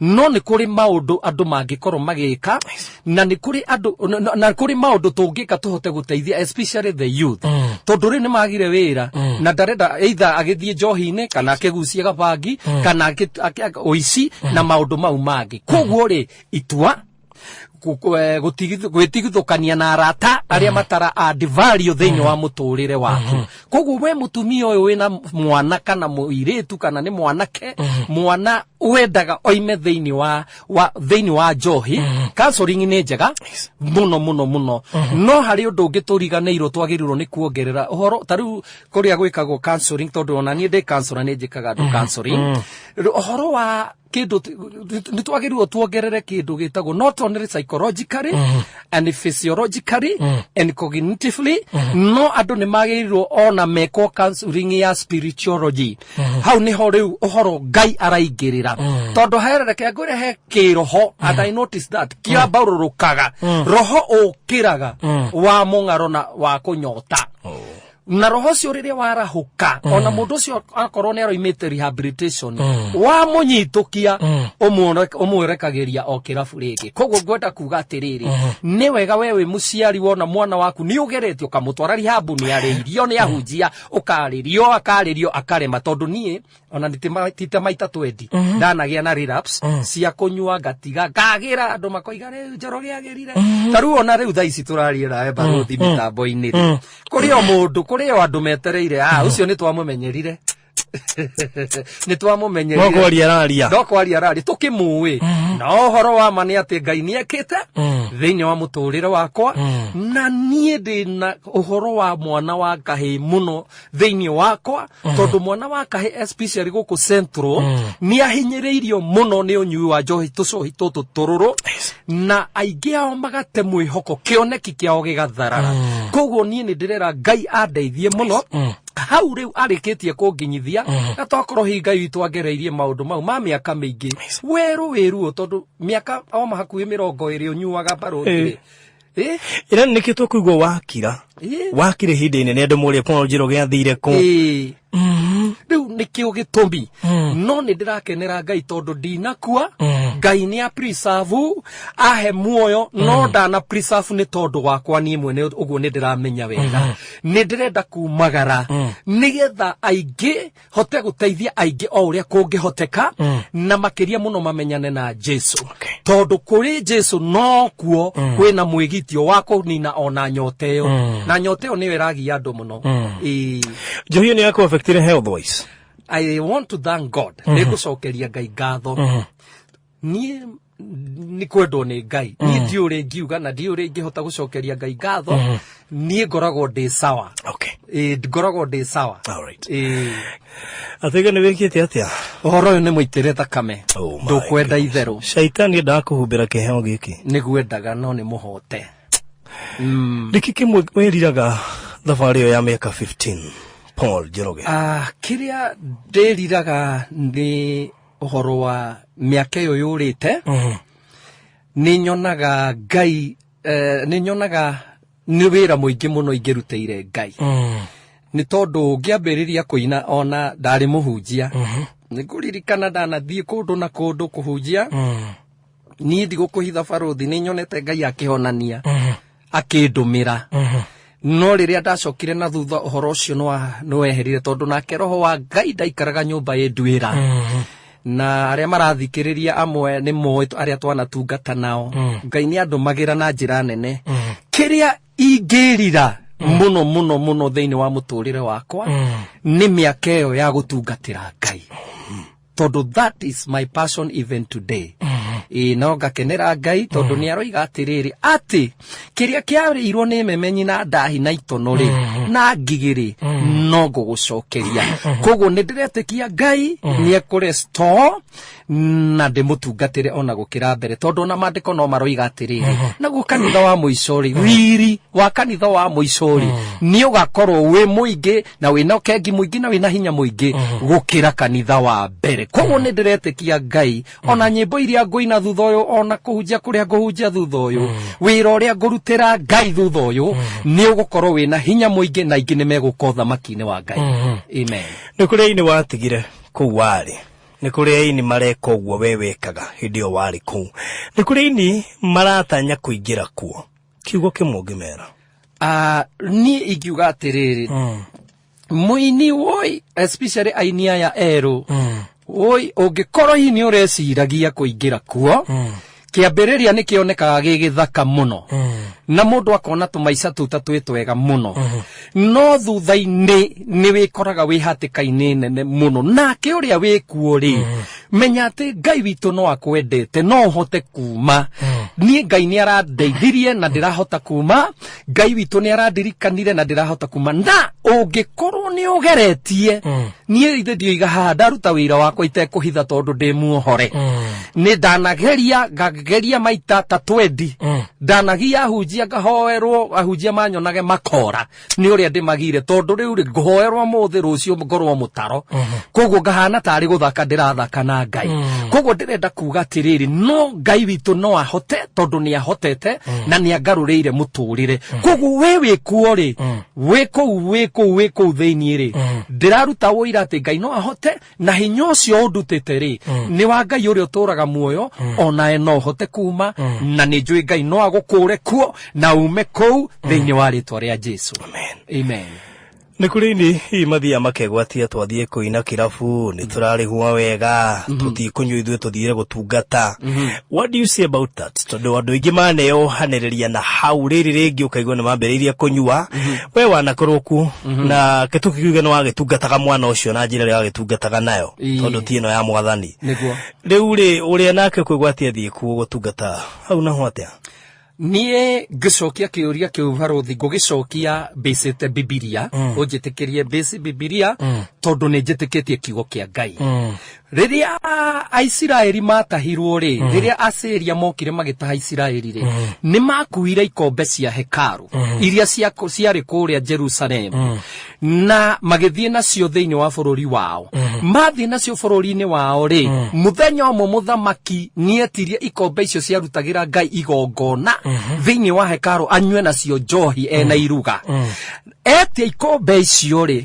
No nĩ kũrĩ maũndũ andũ mangĩkorwo magĩka, na nĩ kũrĩ andũ na kũrĩ maũndũ tũngĩka tũhote gũteithia, especially the youth, tondũ rĩu nĩ magire wĩra na ndarenda either agĩthiĩ njohi-inĩ, kana akĩgucie gabangi, kana ũici na maũndũ mau mangĩ. Koguo rĩ, itua gwĩtigithũkania na arata arĩa matara add value thĩinĩ wa mũtũrĩre waku. Koguo we mũtumia ũyũ wĩna mwana, kana mũirĩtu, kana nĩ mwanake, mwana wendaga oime thĩinĩ wa njohi, counseling nĩ njega mũno mũno mũno. No harĩ ũndũ ũngĩ tũriganĩirwo twagĩrĩirwo nĩ kuongerera ũhoro. Ta rĩu kũrĩa gwĩkagwo counseling, tondũ ona niĩ ndĩ counselor, nĩ njĩkaga andũ counseling. Rĩu ũhoro wa kĩndũ nĩ twagĩrĩirwo tuongerere kĩndũ gĩtagwo not only psychologically and physiologically and cognitively, no andũ nĩ magĩrĩirwo ona mekwo counseling ya spirituology. Hau nĩho rĩu ũhoro Ngai araingĩrĩra, tondũ herereke ngwĩre he kĩroho, and I notice that kĩambarũrũkaga, roho ũkĩraga wa mũng'aro na wa kũnyota, na roho ũcio rĩrĩa warahũka, ona mũndũ ũcio akorwo nĩ aroimĩte rehabilitation, wamũnyitũkia ũmwerekagĩria o kĩrabu rĩngĩ. Koguo ngwenda kuga atĩrĩrĩ, nĩ wega we wĩ mũciari wona mwana waku nĩ ũgeretie ũkamũtwara rehab, nĩ arĩirio nĩ ahunjia, ũkarĩrio, akarĩrio, akarema. Tondũ niĩ ona tita maita 20 ndanagĩa na relapse cia kũnyua, ngatiga, ngagĩra, andũ makoiga rĩu Njoroge agĩrire. Ta rĩu ona rĩu thaa ici tũraria nawe barũthi mĩtambo-inĩ rĩ, kũrĩ o mũndũ, kũrĩ o andũ metereire, ah, ũcio nĩ twamũmenyerire, nĩ twamũmenyerire. No kwaria araria. No kwaria araria, tũkĩmũĩ. Na ũhoro wa ma nĩ atĩ Ngai nĩ ekĩte thĩinĩ wa mũtũrĩre wakwa, na niĩ ndĩ na ũhoro wa mwana wa kahĩĩ mũno thĩinĩ wakwa, tondũ mwana wa kahĩĩ, especially gũkũ Central, nĩ ahinyĩrĩirio mũno nĩ ũnyui wa njohi, tũcohi tũtũ tũrũrũ, na aingĩ ao magate mwĩhoko, kĩoneki kĩao gĩgatharara. Koguo niĩ nĩ ndĩrera Ngai andeithie mũno hau rĩu arĩkĩtie kũnginyithia, na tokorwo hihi Ngai witũ angereirie maũndũ mau ma mĩaka mĩingĩ werũ wĩruo, tondũ mĩaka o hakuhĩ 20 ũnyuaga, barũthi rĩ. Ĩra nĩkĩ tũkũigua wakira? Wakira ihinda inene andũ moria Paul Njoroge athire kũ? Rĩu nĩkĩo gĩtũmi, no nĩ ndĩrakenera Ngai tondũ ndinakua. Ngai nĩ a preserve, ahe muoyo, no ndana preserve nĩ tondũ wakwa niĩ mwene. Ũguo nĩ ndĩramenya wega nĩ ndĩrenda kumagara nĩgetha aingĩ hote gũteithia aingĩ o ũrĩa kũngĩhoteka, na makĩria mũno mamenyane na Jesu, tondũ kũrĩ Jesu nokuo kwĩna mwĩgitio wa kũnina ona nyota ĩyo, na nyota ĩyo nĩyo ĩragia andũ mũno. Ĩĩ. Njohi nĩ yaku affectire health wise? I want to thank God. Nĩ ngũcokeria Ngai ngatho. Niĩ nĩ kwendwo nĩ Ngai. Niĩ ndiũrĩ ngiuga na ndiũrĩ ingĩhota gũcokeria Ngai ngatho. Niĩ ngoragwo ndĩ sawa. Ĩĩ, ngoragwo ndĩ sawa. Ĩĩ. Atĩga nĩ wĩkĩte atĩa? Ũhoro ũyũ nĩ mũitĩre thakame. Oh my Ndũkwenda goodness. itherũ. Shaitani endaga kũhumbĩra kĩheo gĩkĩ. Nĩguo endaga, no nĩ mũhote. Nĩkĩ kĩmwe wĩriraga thabarĩ ĩyo ya mĩaka 15, Paul Njoroge? Ah, kĩrĩa ndĩriraga nĩ ũhoro wa mĩaka ĩyo yũrĩte. Nĩ nyonaga Ngai, nĩ nyonaga nĩ wĩra mũingĩ mũno ingĩrutĩire Ngai, nĩ tondũ ngĩambĩrĩria kũina ona ndarĩ mũhunjia. Nĩ ngũririkana ndanathiĩ kũndũ na kũndũ kũhunjia. Niĩ ndigũkũhitha, barũthi, nĩ nyonete Ngai akĩhonania akĩndũmĩra, no rĩrĩa ndacokire na thutha, ũhoro ũcio nĩweherire, tondũ nake roho wa Ngai ndaikaraga nyũmba ĩ nduĩra. Na arĩa marathikĩrĩria amwe nĩ moĩ arĩa twanatungata nao, Ngai nĩ andũmagĩra na njĩra nene. Kĩrĩa ingĩrira mũno mũno mũno thĩinĩ wa mũtũrĩre wakwa nĩ mĩaka ĩyo ya gũtungatĩra Ngai, tondũ that is my passion even today. Ĩĩ, no ngakenera Ngai tondũ nĩ aroiga atĩrĩrĩ, atĩ kĩrĩa kĩarĩirwo nĩ memenyi na ndahi na itono rĩ na ngigĩ rĩ, no ngũgũcokeria. Koguo nĩ ndĩretĩkia Ngai nĩ ekũrestore na ndĩmũtungatĩre ona gũkĩra mbere, tondũ ona maandĩko no maroiga atĩrĩrĩ, naguo kanitha wa mũico rĩ, riri wa kanitha wa mũico rĩ, nĩ ũgakorwo wĩ mũingĩ na wĩna ũkengi mũingĩ na wĩna hinya mũingĩ gũkĩra kanitha wa mbere. Koguo nĩ ndĩretĩkia Ngai, ona nyĩmbo iria ngũina thutha ũyũ, ona kũhunjia kũrĩa ngũhunjia thutha ũyũ, wĩra ũrĩa ngũrutĩra Ngai thutha ũyũ nĩ ũgũkorwo wĩna hinya mũingĩ, na aingĩ nĩ megũka ũthamaki-inĩ wa Ngai. Amen. Nĩ kũrĩ aini watigire kũu warĩ, nĩ kũrĩ aini mareka ũguo we wekaga hĩndĩ ĩyo warĩ kũu, nĩ kũrĩ aini maratanya kũingĩra kuo, kiugo kĩmwe ũngĩmera? Ah, niĩ ingiuga atĩrĩrĩ, mũini woi, especially aini aya erũ, woi, ũngĩkorwo hihi nĩ ũreciragia kũingĩra kuo, kĩambĩrĩria nĩ kĩonekaga gĩ gĩthaka mũno na mũndũ akona tũmaica tũu ta twĩ twega mũno, no thutha-inĩ nĩ wĩkoraga wĩ hatĩka-inĩ nene mũno. Nake ũrĩa wĩ kuo rĩ, menya atĩ Ngai witũ no akwendete, no ũhote kuma. Niĩ Ngai nĩ arandeithirie na ndĩrahota kuma. Ngai witũ nĩ arandirikanire na ndĩrahota kuma. Na ũngĩkorwo nĩ ũgeretie, niĩ ithe ndioiga haha ndaruta wĩra wakwa itekũhitha, tondũ ndĩ muohore. Nĩ ndanageria, ngageria maita ta 20. Ndanagia ahunjia, ngahoerwo, ahunjia manyonage makora nĩ ũrĩa ndĩmagire, tondũ rĩu rĩ ngũhoerwo mũthĩ, rũciũ ngorwo mũtaro. Koguo ngahana tarĩ gũthaka ndĩrathaka na Ngai. Koguo ndĩrenda kuga atĩrĩrĩ, no Ngai witũ no ahote, tondũ nĩ ahotete na nĩ angarũrĩire mũtũrĩre. Koguo we wĩ kuo rĩ, wĩ kũu, wĩ kũu, wĩ kũu thĩinĩ rĩ, ndĩraruta ũira atĩ Ngai no ahote, na hinya ũcio ũndutĩte rĩ nĩ wa Ngai ũrĩa ũtũraga muoyo. Onawe no ũhote kuma, na nĩ njũĩ Ngai no agũkũre kuo na ume kũu thĩinĩ wa rĩtwa rĩa Jesu. Amen. Amen. Nĩ kũrĩ ini hihi mathiaga makegwatia, twathiĩ kũina kĩrabu nĩ tũrarĩhwo wega, tũtikũnyua, ithuĩ tũthiire gũtungata. What do you say about that? Tondũ andũ aingĩ maneohanĩrĩria na hau rĩrĩ rĩngĩ ũkaigua nĩ mambĩrĩirie kũnyua. We wanakorwo kuo na kĩtũkiuge nĩ wagĩtungataga mwana ũcio na njĩra ĩrĩa wagĩtungataga nayo, tondũ ti ĩno ya Mwathani. Nĩguo. Rĩu rĩ, ũrĩa nake kwĩgwatia thiĩ kuo gũtungata hau naho atĩa? Niĩ ngĩcokia kĩũria kĩu, barũthi, ngũgĩcokia mbĩcĩte Bibilia. Ũnjĩtĩkĩrie mbĩci Bibilia, tondũ nĩ njĩtĩkĩtie kiugo kĩa Ngai. Rĩrĩa Aisiraeli matahirwo rĩ, rĩrĩa Asiria mokire magĩtaha Isiraeli rĩ, nĩ makuire ikombe cia hekaru iria ciarĩ kũrĩa Jerusalemu na magĩthiĩ nacio thĩinĩ wa bũrũri wao. Mathiĩ nacio bũrũri-inĩ wao rĩ, mũthenya ũmwe mũthamaki nĩetirie ikombe icio ciarutagĩra Ngai igongona thĩinĩ wa hekaru anyue nacio njohi ena iruga. Etia ikombe icio rĩ,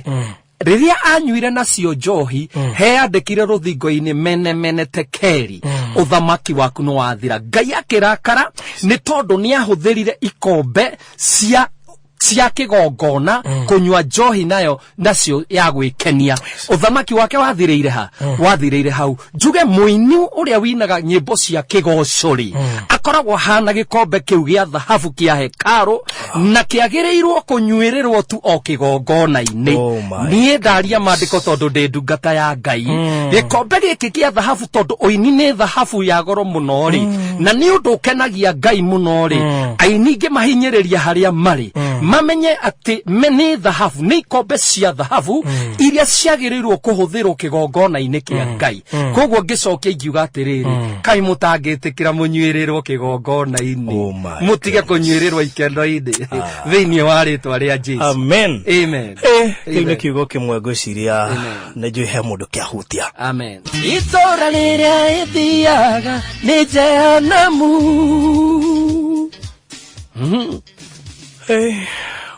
rĩrĩa anyuire nacio njohi, heyandĩkire rũthingo-inĩ, "Mene mene tekeri, ũthamaki waku nĩ wathira." Ngai akĩrakara nĩ tondũ nĩ ahũthĩrire ikombe cia kĩgongona kũnyua njohi nayo nacio ya gwĩkenia. Ũthamaki wake wathirĩire ha? Wathirĩire hau. Njuge mũini ũrĩa winaga nyĩmbo cia kĩgoco rĩ, akoragwo hana gĩkombe kĩu gĩa thahabu kĩa hekarũ na kĩagĩrĩirwo kũnyuĩrĩrwo tu o kĩgongona-inĩ. Oh my. Niĩ ndaria maandĩko tondũ ndĩ ndungata ya Ngai. Gĩkombe gĩkĩ kĩa thahabu, tondũ ũini nĩ thahabu ya goro mũno rĩ, na nĩ ũndũ ũkenagia Ngai mũno rĩ, aini ngĩmahinyĩrĩria harĩa marĩ mamenye atĩ nĩ thahabu, nĩ ikombe cia thahabu iria ciagĩrĩirwo kũhũthĩrwo kĩgongona-inĩ kĩa Ngai. Koguo ngĩcokia ingiuga atĩrĩrĩ, kaĩ mũtangĩtĩkĩra mũnyuĩrĩrwo kĩgongona-inĩ? Oh my. Mũtige kũnyuĩrĩrwo ikeno-inĩ thĩinĩ wa rĩtwa rĩa Jesu. Amen. Amen. Kĩu nĩ kiugo kĩmwe ngwĩciria nĩ njũĩ he mũndũ kĩahutia. Amen. Itũra rĩrĩa ĩthiaga nĩ Jehanamu.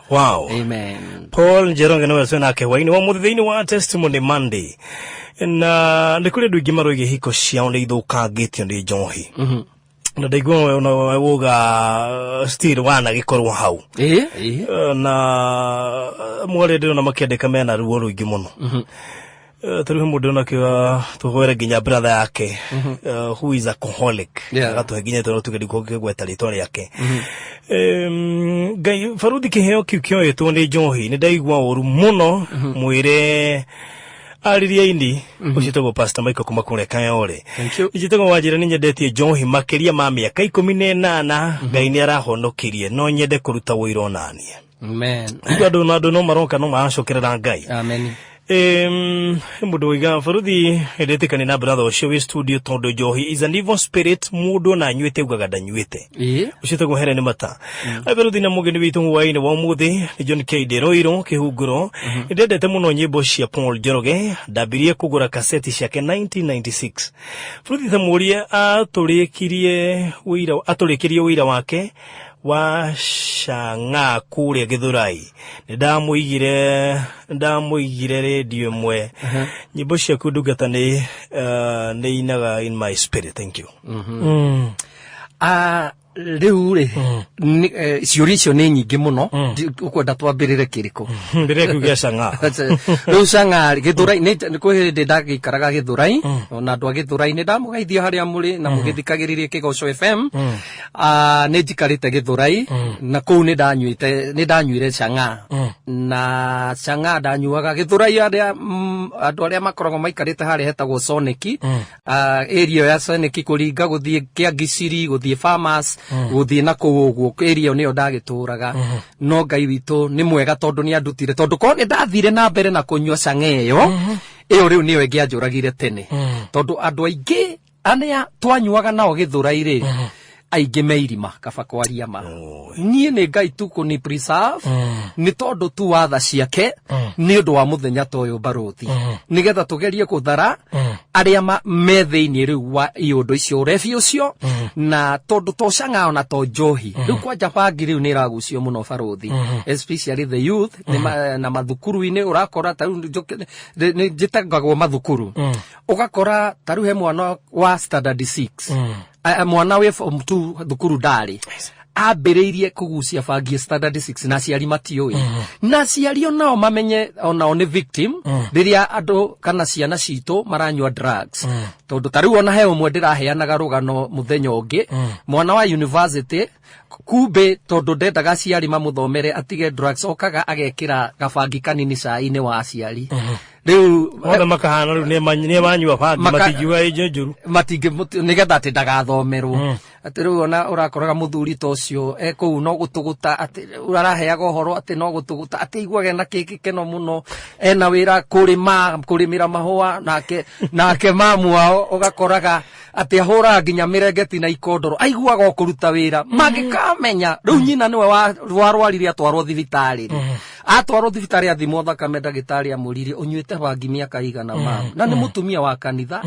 Wow. Amen. Paul Njeronge nĩwe twĩ nake hwainĩ wa mũthĩ thĩinĩ wa Testimony Monday, na nĩ kũrĩ andũ aingĩ maroiga ihiko ciao nĩ ithũkangĩtio nĩ njohi, na ndaigua ona wuga still wanagĩkorwo hau. Ĩ, ĩ. Na mwarĩ ndĩrona makĩandĩka mena ruo rũingĩ mũno. Ta rĩu he mũndũ ndĩrona akiuga tũhoere nginya brother yake who is alcoholic. Agatũhe nginya tondũ tuge ndikũgweta rĩtwa rĩake. Ngai baruthi kĩheo kĩu kĩoetwo nĩ njohi, nĩ ndaigua ũru mũno, mwĩre arĩria ini ũcio tagwo Pastor Michael kuma kũrĩa Kayore. Thank you. Njĩtagwo Wanjĩra, nĩ nyendetie njohi makĩria ma mĩaka 18. Ngai nĩ arahonokirie, no nyende kũruta ũira onaniĩ. Amen. Rĩu andũ na andũ no maroka no maracokerera Ngai. Amen. Mũndũ woiga baruthi ndĩtĩkani na brother ũcio wĩ studio tondũ njohi is an evil spirit, mũndũ ona anyuĩte augaga ndanyuĩte. Ũcio tagwo Helen Mata. Ai baruthi na mũgeni witũ hwainĩ wa ũmũthĩ nĩ John K Ndĩroirwo Kĩhunguro. Nĩndendete mũno nyĩmbo cia Paul Njoroge, ndambirie kũgũra kaseti ciake 1996. Baruthi tamũrie atũrĩkĩrie ũira wake wa cang'aa kũrĩa Gĩthũrai. Nĩ ndamũigire rĩndiũ ĩmwe. Nyĩmbo ciaku ndungata nĩ inaga in my spirit. Thank you. Ah, rĩu rĩ, ciũria icio nĩ nyingĩ mũno. Ũkwenda twambĩrĩre kĩrĩkũ? Mbere kĩu gĩa cang'aa. Rĩu cang'aa Gĩthũrai nĩ kwĩ hĩndĩ ndagĩikaraga Gĩthũrai, ona andũ a Gĩthũrai nĩ ndamũgeithia harĩa mũrĩ na mũgĩthikagĩrĩrie Kĩgoco FM. Ah, nĩ njikarĩte Gĩthũrai na kũu nĩ ndanyuĩte, nĩ ndanyuire cang'aa, na cang'aa ndanyuaga Gĩthũrai arĩa andũ arĩa makoragwo maikarĩte harĩa hetagwo Soneki, area ĩyo ya Soneki kũringa gũthiĩ Kĩangiciri, gũthiĩ Farmers, gũthiĩ na kũu ũguo, area ĩyo nĩyo ndagĩtũraga. No Ngai witũ nĩ mwega tondũ nĩ andutire, tondũ korwo nĩ ndathire na mbere na kũnyua cang'aa ĩyo rĩu nĩyo ĩngĩanjũragire tene, tondũ andũ aingĩ arĩa twanyuaga nao Gĩthũrai rĩ, aingĩ me irima. Kaba kwaria ma, niĩ nĩ Ngai tu kũni preserve nĩ tondũ tu wa tha ciake nĩ ũndũ wa mũthenya ta ũyũ barũthi, nĩgetha tũgerie gũthara arĩa me thĩinĩ rĩu wa iũndũ icio, ũrebi ũcio, na tondũ to cang'ao na to njohi, rĩu kwanja bangi rĩu nĩ ĩragucio mũno barũthi, especially the youth na mathukuru-inĩ ũrakora ta rĩu nĩ njĩtangagwo mathukuru, ũgakora ta rĩu he mwana wa standard 6, mwana wĩ form 2 thukuru ndarĩ ambĩrĩirie kũgucia bangi standard 6, na aciari matiũĩ, na aciari onao mamenye onao nĩ victim rĩrĩa andũ kana ciana citũ maranyua drugs, tondũ ta rĩu ona he ũmwe ndĩraheanaga rũgano mũthenya ũngĩ, mwana wa university, kumbe tondũ ndendaga aciari mamũthomere atige drugs, okaga agekĩra gabangi kanini cai-inĩ wa aciari rĩu. Othe makahana rĩu nĩ manyua bangi, matingiuga ĩ njũru. Matingĩ, nĩgetha atĩ ndagathomerwo. Atĩ rĩu ona ũrakoraga mũthuri ta ũcio e kũu no gũtũgũta, atĩ rĩu araheaga ũhoro atĩ no gũtũgũta, atĩ aiguaga ena gĩkeno mũno, ena wĩra kũrĩma, kũrĩmĩra mahũa, nake mamu wao ũgakoraga atĩ ahũraga nginya mĩrengeti na ikondoro, aiguaga o kũruta wĩra. Mangĩkamenya rĩu nyina nĩwe warwarire atwarwo thibitarĩ rĩ, atwarwo thibitarĩ athimwo thakame, ndagĩtarĩ amũririe, "Ũnyuĩte bangi mĩaka igana, mamu?" Na nĩ mũtumia wa kanitha,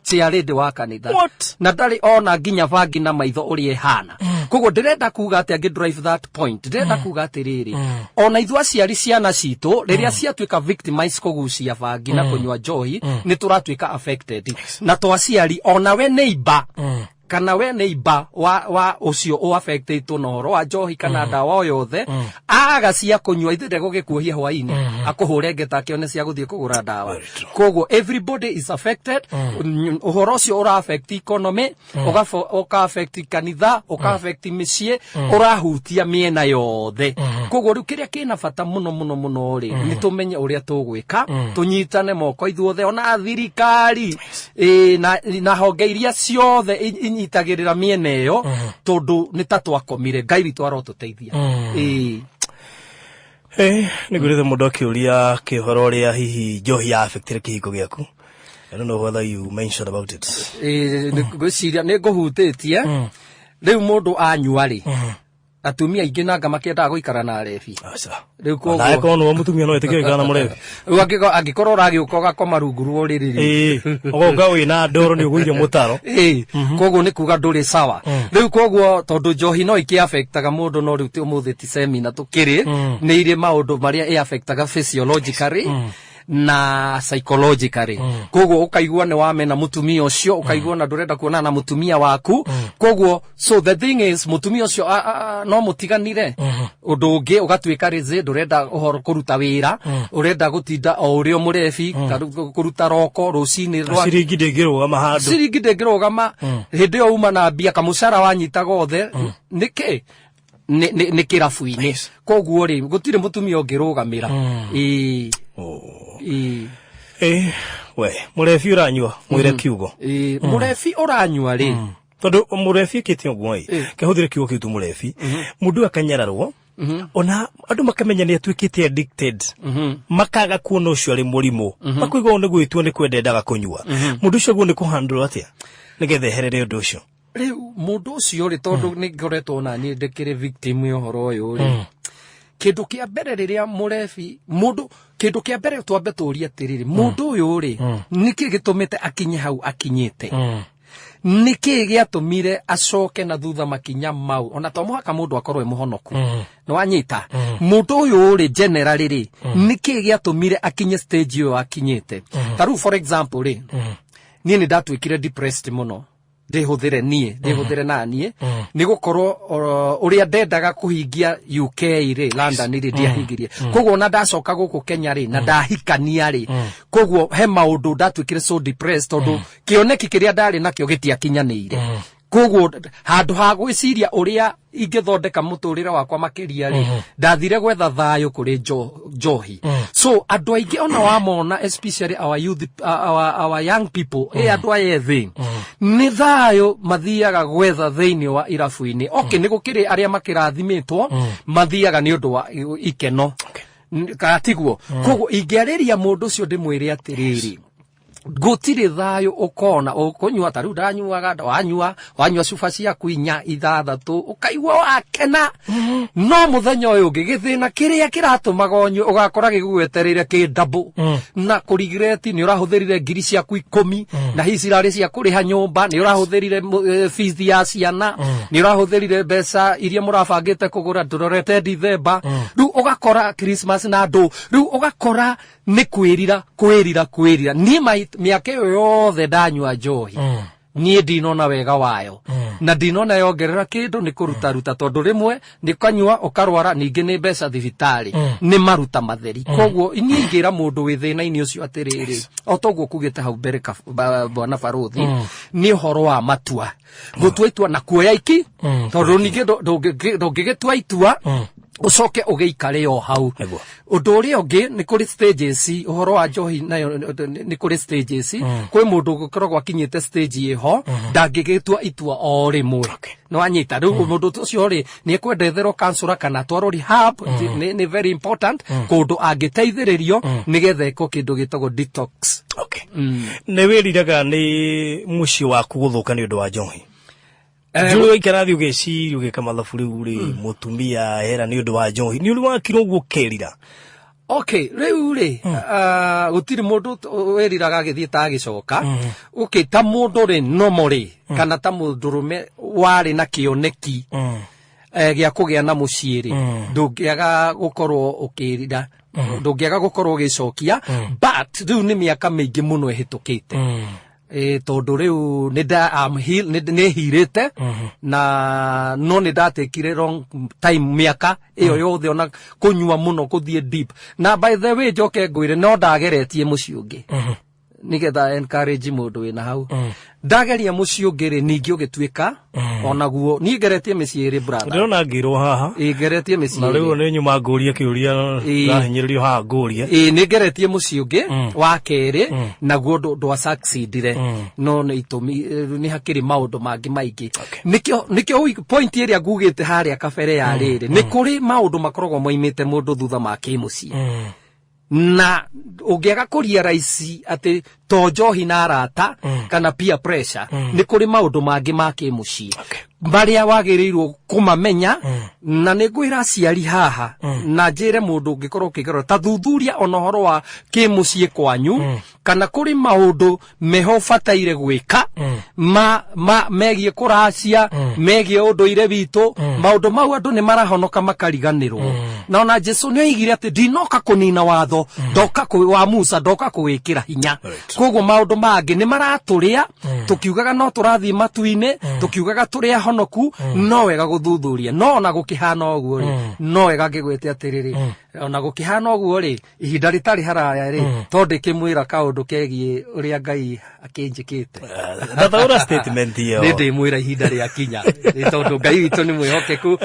chairlady wa kanitha. What? Na ndarĩ ona nginya bangi na maitho ũrĩa ĩhana. Koguo ndĩrenda kuga atĩ angĩ drive that point, ndĩrenda kuga atĩrĩrĩ, ona ithuĩ aciari, ciana citũ rĩrĩa ciatuĩka victimize kũgucia bangi na kũnyua njohi, nĩ tũratuĩka affected. Na to aciari, ona we neighbor kana we neighbor wa ũcio ũaffectĩtwo na ũhoro wa njohi kana ndawa o yothe, aga cia kũnyua, ithe ndegũgĩkuohia hwainĩ akũhũre ngeta akĩone cia gũthiĩ kũgũra ndawa. Very true. Koguo everybody is affected. Ũhoro ũcio ũra affect economy, ũka affect kanitha, ũka affect mĩciĩ, ũrahutia mĩena yothe. Koguo rĩu kĩrĩa kĩna bata mũno mũno mũno rĩ, nĩ tũmenye ũrĩa tũgwĩka, tũnyitane moko ithuothe, ona thirikari na honge iria ciothe inyitagĩrĩra mĩena ĩyo, tondũ nĩ ta twakomire. Ngai witũ arotũteithia. Nĩ ngwĩrĩte mũndũ akĩũria kĩhoro ũrĩa hihi njohi ya affectire kĩhiko gĩaku. I don't know whether you mentioned about it. Ngwĩciria nĩ ngũhutĩtie. Rĩu mũndũ anyua rĩ, atumia aingĩ nanga makĩendaga gũikara na arebi. Aca. Rĩu koguo Nawe korwo nĩwe mũtumia no ĩtĩkĩre gũikara na mũrebi. Rĩu angĩkorwo ũragĩũka ũgakoma rungu rwa ũrĩrĩ rĩ, Ũgoka wĩna ndoro nĩ ũgũire mũtaro. Koguo nĩ kuga ndũrĩ sawa. Rĩu koguo tondũ njohi no ikĩ-affectaga mũndũ, no rĩu ti ũmũthĩ ti semina tũkĩrĩ, nĩ irĩ maũndũ marĩa ĩ-affectaga physiologically na psychologically. Koguo ũkaigua nĩ wamena mũtumia ũcio, ũkaigua na ndũrenda kuonana na mũtumia waku. Koguo so the thing is, mũtumia ũcio no mũtiganire. Ũndũ ũngĩ ũgatuĩka rĩzĩ ndũrenda ũhoro kũruta wĩra, ũrenda gũtinda o ũrĩa mũrebi, kũruta roko rũcinĩ rwa Ciringi ndĩngĩrũgama handũ. Ciringi ndĩngĩrũgama. Hĩndĩ ĩyo uma na mbia, kamũcara wanyitaga othe nĩkĩ nĩ kĩrabu-inĩ. Koguo rĩ, gũtirĩ mũtumia ũngĩrũgamĩra. Ĩĩ. We mũrebi ũranyua, mwĩre kiugo. Ĩĩ, mũrebi ũranyua rĩ, Tondũ mũrebi ĩkĩte ũguo ĩ, kĩhũthĩre kiugo kĩu tu mũrebi, mũndũ ũyũ akanyararwo, ona andũ makamenya nĩ atuĩkĩte addicted, makaga kuona ũcio arĩ mũrimũ, makoiga ũũ nĩ gwĩtua nĩ kwenda endaga kũnyua. Mũndũ ũcio guo nĩ kũhandũrwo atĩa nĩgetha eherere ũndũ ũcio? Rĩu mũndũ ũcio rĩ, tondũ nĩ ngoretwo na niĩ ndĩkĩrĩ victim ya ũhoro ũyũ rĩ, kĩndũ kĩa mbere rĩrĩa mũrebi mũndũ, kĩndũ kĩa mbere twambe tũrie atĩrĩrĩ, mũndũ ũyũ rĩ, nĩkĩ gĩtũmĩte akinye hau akinyĩte? Nĩkĩ gĩatũmire acoke na thutha makinya mau? Ona to mũhaka mũndũ akorwo e mũhonoku. Nĩ wanyita? Mũndũ ũyũ rĩ, generally rĩ, nĩkĩ gĩatũmire akinye stage ĩyo akinyĩte? Ta rĩu for example rĩ, niĩ nĩ ndatuĩkire depressed mũno, ndĩhũthĩre niĩ, ndĩhũthĩre na niĩ nĩ gũkorwo ũrĩa ndendaga kũhingia UK rĩ, London rĩ, ndiahingirie. Koguo ona ndacoka gũkũ Kenya rĩ, na ndahikania rĩ, koguo he maũndũ ndatuĩkire so depressed, tondũ kĩoneki kĩrĩa ndarĩ nakĩo gĩtiakinyanĩire. Koguo handũ ha gwĩciria ũrĩa ingĩthondeka mũtũrĩre wakwa makĩria rĩ, ndathire gwetha thayũ kũrĩ njohi. So andũ aingĩ ona wamona, especially our youth, our young people, andũ aya ethĩ, nĩ thayũ mathiaga gwetha thĩinĩ wa irabu-inĩ. Okay, nĩ gũkĩrĩ arĩa makĩrathimĩtwo mathiaga nĩ ũndũ wa ikeno. Kana tiguo? Koguo ingĩarĩria mũndũ ũcio ndĩmwĩre atĩrĩrĩ, gũtirĩ thayũ ũkona ũkũnyua. Ta rĩu ndanyuaga, wanyua cuba ciaku inya, ithathatũ, ũkaigua wakena, no mũthenya ũyũ ũngĩ gĩthĩna kĩrĩa kĩratũmaga ũnyue ũgakora gĩgũgwetereire kĩ double na kũrigireti. Nĩ ũrahũthĩrire ngiri ciaku 10, na hihi cirarĩ cia kũrĩha nyũmba, nĩ ũrahũthĩrire fees ya ciana, nĩ ũrahũthĩrire mbeca iria mũrabangĩte kũgũra ndũrorete Dithemba, rĩu ũgakora Christmas na andũ, rĩu ũgakora nĩ kwĩrira, kwĩrira, kwĩrira. Niĩ mĩaka ĩyo yothe ndanyua njohi, niĩ ndinona wega wayo na ndinona yongerera kĩndũ, nĩ kũrutaruta, tondũ rĩmwe nĩ kanyua ũkarwara, ningĩ nĩ mbeca thibitarĩ, nĩ maruta matheri. Koguo niĩ ingĩra mũndũ wĩ thĩna-inĩ ũcio atĩrĩrĩ, o toguo kugĩte hau mbere bwana barũthi, nĩ ũhoro wa matua, gũtua itua na kuoya iki, tondũ ningĩ ndũngĩgĩtua itua. Ũcoke ũgĩikare o hau. Nĩguo. Ũndũ ũrĩa ũngĩ, nĩ kũrĩ stages ũhoro wa njohi nayo, nĩ kũrĩ stages. Kwĩ mũndũ ũkoragwo akinyĩte stage ĩho ndangĩgĩtua itua o rĩmwe. Nĩ wanyita? Rĩu mũndũ ũcio rĩ, nĩ ekwenda etherwo counselor kana atwarwo rehab. Nĩ very important kũndũ angĩteithĩrĩrio nĩgetha eko kĩndũ gĩtagwo detox. Okay. Nĩ wĩriraga nĩ mũciĩ waku gũthũka nĩ ũndũ wa njohi? Njũĩ waikara thĩ ũgeciria ũgĩka mathabu, rĩu rĩ, mũtumia hera nĩ ũndũ wa njohi, nĩ ũrĩ wakira ũguo ũkerira? Okay, rĩu rĩ, gũtirĩ mũndũ wĩriraga agĩthiĩ ta agĩcoka. Okay, ta mũndũ rĩ nomo rĩ, kana ta mũndũrũme warĩ na kĩoneki gĩa kũgĩa na mũciĩ rĩ, ndũngĩaga gũkorwo ũkĩrira, ndũngĩaga gũkorwo ũgĩcokia, but rĩu nĩ mĩaka mĩingĩ mũno ĩhĩtũkĩte. Tondũ rĩu nĩ nda am heal, nĩ hirĩte na no nĩ ndatekire wrong time mĩaka ĩyo yothe, ona kũnyua mũno, kũthiĩ deep. Na by the way, njoke ngwĩre, no ndageretie mũciĩ ũngĩ nigetha encourage mũndũ wĩna hau. Ndageria mũciĩ ũngĩ rĩ, ningĩ ũgĩtuĩka onaguo. Niĩ ngeretie mĩciĩ ĩrĩ, brother. Ndĩrona ngĩrwo haha. Ĩ, ngeretie mĩciĩ Na ĩrĩ. Rĩu nĩ nyuma ngũrie kĩũria. Ndahinyĩrĩrio haha ngũrie. Ĩ, nĩ ngeretie mũciĩ ũngĩ wa kerĩ, naguo ndwa succeedire, no nĩ itũmi nĩ hakĩrĩ maũndũ mangĩ maingĩ. Nĩkĩo point ĩrĩa ngugĩte harĩa kabere ya rĩrĩ, nĩ kũrĩ maũndũ makoragwo moimĩte mũndũ thutha ma kĩmũciĩ, na ũngĩaga kũrealize atĩ to njohi na arata kana peer pressure, nĩ kũrĩ maũndũ mangĩ ma kĩmũciĩ marĩa wagĩrĩirwo kũmamenya. Na nĩ ngwĩra aciari haha na njĩre mũndũ ũngĩkorwo ũkĩgerera, ta thuthuria ona ũhoro wa kĩmũciĩ kwanyu, kana kũrĩ maũndũ meho ũbataire gwĩka ma megiĩ kũracia, megiĩ ũndũire witũ. Maũndũ mau andũ nĩ marahonoka makariganĩrwo. Na ona Jesu nĩ oigire atĩ ndinoka kũnina watho, ndoka wa Musa, ndoka kũwĩkĩra hinya. Koguo maũndũ mangĩ nĩ maratũrĩa tũkiugaga no tũrathiĩ matu-inĩ, tũkiugaga tũrĩ ahonoku. No wega gũthuthuria. No ona gũkĩhana ũguo rĩ, no wega ngĩgwĩte atĩrĩrĩ, ona gũkĩhana ũguo rĩ, ihinda rĩtarĩ haraya rĩ, to ndĩkĩmwĩra kaũndũ kegiĩ ũrĩa Ngai akĩnjĩkĩte. Ndathaũra statement ĩyo. Nĩ ndĩmwĩra ihinda rĩakinya, nĩ tondũ Ngai witũ nĩ mwĩhokeku.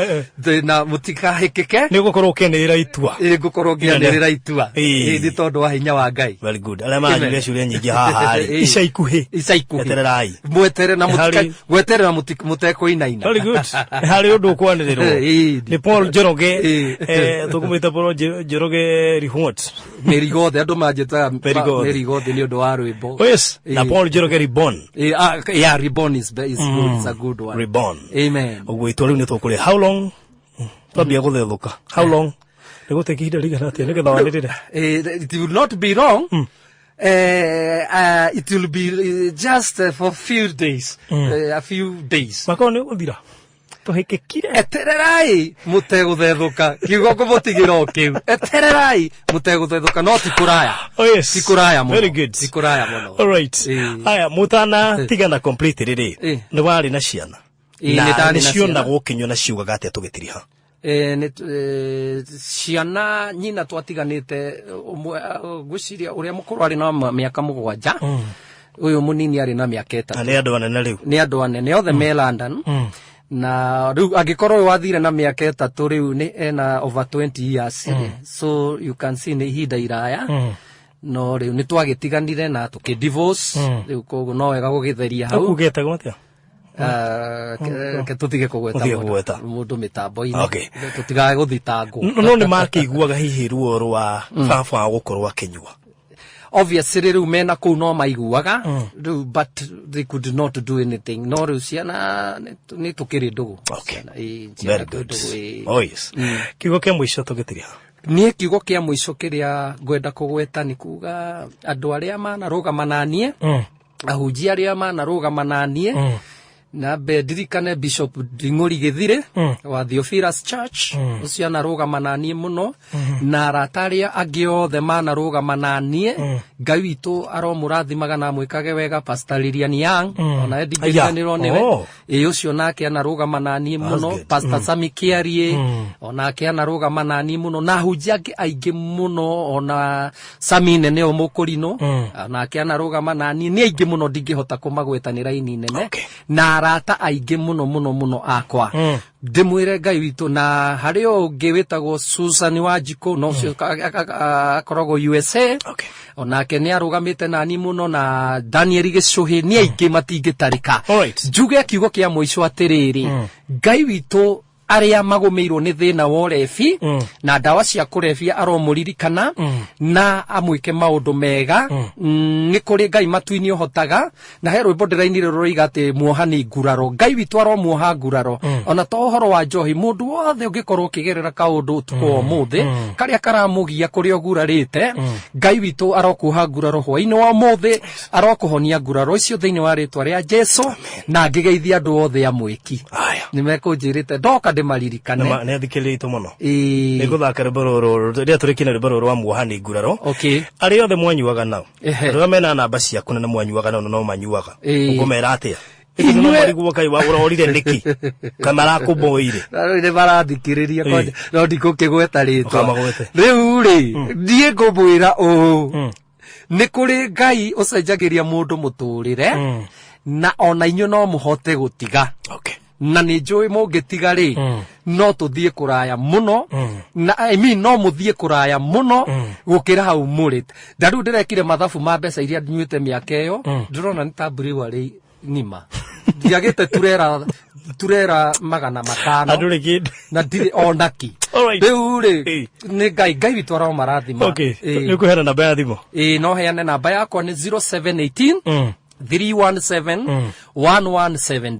Na mũtikahĩkĩke. Nĩ ũgũkorwo ũkĩanĩrĩra itua. Ĩ, ngũkorwo ngĩanĩrĩra itua. Ĩ, nĩ tondũ wa hinya wa Ngai. Very good. Arĩa maranjũria ciũria nyingĩ haha rĩ, ica ikuhĩ. Ica ikuhĩ. Etererai. Mwetere na Harĩ- mwetere na mũtekũinaina. Very good. Harĩ ũndũ ũkwanĩrĩrwo. Nĩ Paul Njoroge. Tũkũmwĩta Paul Njoroge Rihot. Mĩrigothe, andũ manjĩtaga. Mĩrigothe. Mĩrigothe nĩ ũndũ wa rwĩmbo. Oh yes. Na Paul Njoroge Reborn. Yeah, reborn is good. It's a good one. Reborn. Amen. Ũguo itua rĩu nĩ tũkũrĩa. How long? Twambia gũthethũka. How long? Nĩ gũtake ihinda rĩigana atĩa nĩgetha wanĩrĩre? It will not be long. It will be just for few days. A few days. Makorwo nĩ ũgũthira. Tũhĩkĩkire. Etererai mũtegũthethũka, kiugo ngũmũtigĩra o kĩu, etererai mũtegũthethũka, no ti kũraya. Oh yes. Ti kũraya mũno. Very good. Ti kũraya mũno. All right. Aya, mũtana tigana complete rĩrĩ. Nĩ warĩ na ciana? Ĩ, Na nĩ ndarĩ nĩ na cionagwo ũkĩnyua na ciugaga atĩa tũgĩtiriha? Ciana nyina twatiganĩte ũmwe, ngwĩciria ũrĩa mũkũrũ arĩ na mĩaka 7, ũyũ mũnini arĩ na mĩaka 3. Na nĩ andũ anene rĩu? Nĩ andũ anene othe me London. Na rĩu angĩkorwo ũyũ wathire na mĩaka 3, rĩu nĩ ena over 20 years rĩ. So you can see nĩ ihinda iraya. No rĩu nĩ twagĩtiganire na tũkĩ divorce rĩu, koguo no wega gũgĩtheria hau. Ũkugĩte atĩa? Ke tũtige kũgweta Tũtige kũgweta. Mũndũ mĩtambo-inĩ. Tũtigae gũthitangwo. No nĩ makĩiguaga hihi ruo rwa baba wao gũkorwo akĩnyua? Obviously rĩu mena kũu no maiguaga rĩu, but they could not do anything. No rĩu ciana nĩ tũkĩrĩ ndũgũ. Ciana, Very twĩ good. ndũgũ, ĩ. Oh yes. Kiugo kĩa mũico tũgĩtiriha. Niĩ kiugo kĩa mũico kĩrĩa ngwenda kũgweta nĩ kuga andũ arĩa manarũgama na niĩ, ahunjia arĩa manarũgama na niĩ, na mbe ndirikane Bishop Nding'ũri Gĩthirĩ wa Theophilus Church, ũcio anarũgama na niĩ mũno, na arata arĩa angĩ othe manarũgama na niĩ. Ngai witũ aromũrathimaga na amwĩkage wega. Pastor Lilian Young, ona we ndingĩriganĩrwo nĩwe. Ĩ, ũcio nake anarũgama na niĩ mũno. Good. Pastor Sami Kiarie onake anarũgama na niĩ mũno, na ahunjia angĩ aingĩ mũno, ona Sami nene o mũkũrinũ onake anarũgama na niĩ. Nĩ aingĩ mũno, ndingĩhota kũmagweta, nĩ raini nene. Na Na arata aingĩ mũno mũno mũno akwa, ndĩmwĩre Ngai witũ. Na harĩ o ũngĩ wĩtagwo Susan Wanjikũ, no ũcio akoragwo USA. Onake nĩ arũgamĩte nani mũno, na Daniel Gĩcũhĩ, nĩ aingĩ matingĩtarĩka. Njuge kiugo kĩa mũico atĩrĩrĩ, Ngai witũ arĩa magũmĩirwo nĩ thĩna wa ũrebi na ndawa cia kũrebia aromũririkana na amwĩke maũndũ mega. Nĩ kũrĩ Ngai matu-inĩ ũhotaga, na he rwĩmbo ndĩrainire rũroiga atĩ muohani nguraro. Ngai witũ aromuoha nguraro, ona to ũhoro wa njohi, mũndũ wothe ũngĩkorwo ũkĩgerera kaũndũ ũtukũ wa ũmũthĩ karĩa karamũgia kũrĩa ũgurarĩte, Ngai witũ arokuoha nguraro hwainĩ wa ũmũthĩ, arokũhonia nguraro icio thĩinĩ wa rĩtwa rĩa Jesu. Na ngĩgeithia andũ othe a mwĩki. Aya. Nĩ mekũnjĩrĩte ndoka ndĩmaririkane. Nĩ athikĩrĩria itũ mũno. Ĩĩ. Nĩ ngũthaka rwĩmbo rũrũ rĩrĩa tũrĩkina, rwĩmbo rũrũ rwa muohani nguraro. Arĩa othe mwanyuaga nao, arĩa mena namba ciaku na nĩ mwanyuaga nao na no manyuaga, ũkũmera atĩa? No marigwo kai wa ũrorire nĩkĩ, ka marakũmboire. Na rĩu nĩ marathikĩrĩria kwanja, no ndikũkĩgweta rĩtwa. Ũkamagwete. Rĩu rĩ, niĩ ngũmwĩra ũũ, nĩ kũrĩ Ngai ũcenjagĩria mũndũ mũtũrĩre, na ona inyuĩ no mũhote gũtiga. Na nĩ njũĩ mũngĩtiga rĩ, no tũthiĩ kũraya mũno, na I mean, no mũthiĩ kũraya mũno gũkĩra hau mũrĩ. Na rĩu ndĩrekire mathabu ma mbeca iria nyuĩte mĩaka ĩyo, ndĩrona nĩ ta brewery ng'ima ndiagĩte, turera turera 500. Andũ rĩ kĩndũ. Na ndirĩ onaki. Rĩu rĩ, nĩ Ngai, Ngai witũ aromarathima. Nĩ ũkũheana namba ya thimũ? Ĩĩ, no heane namba yakwa, nĩ 0718 317 117.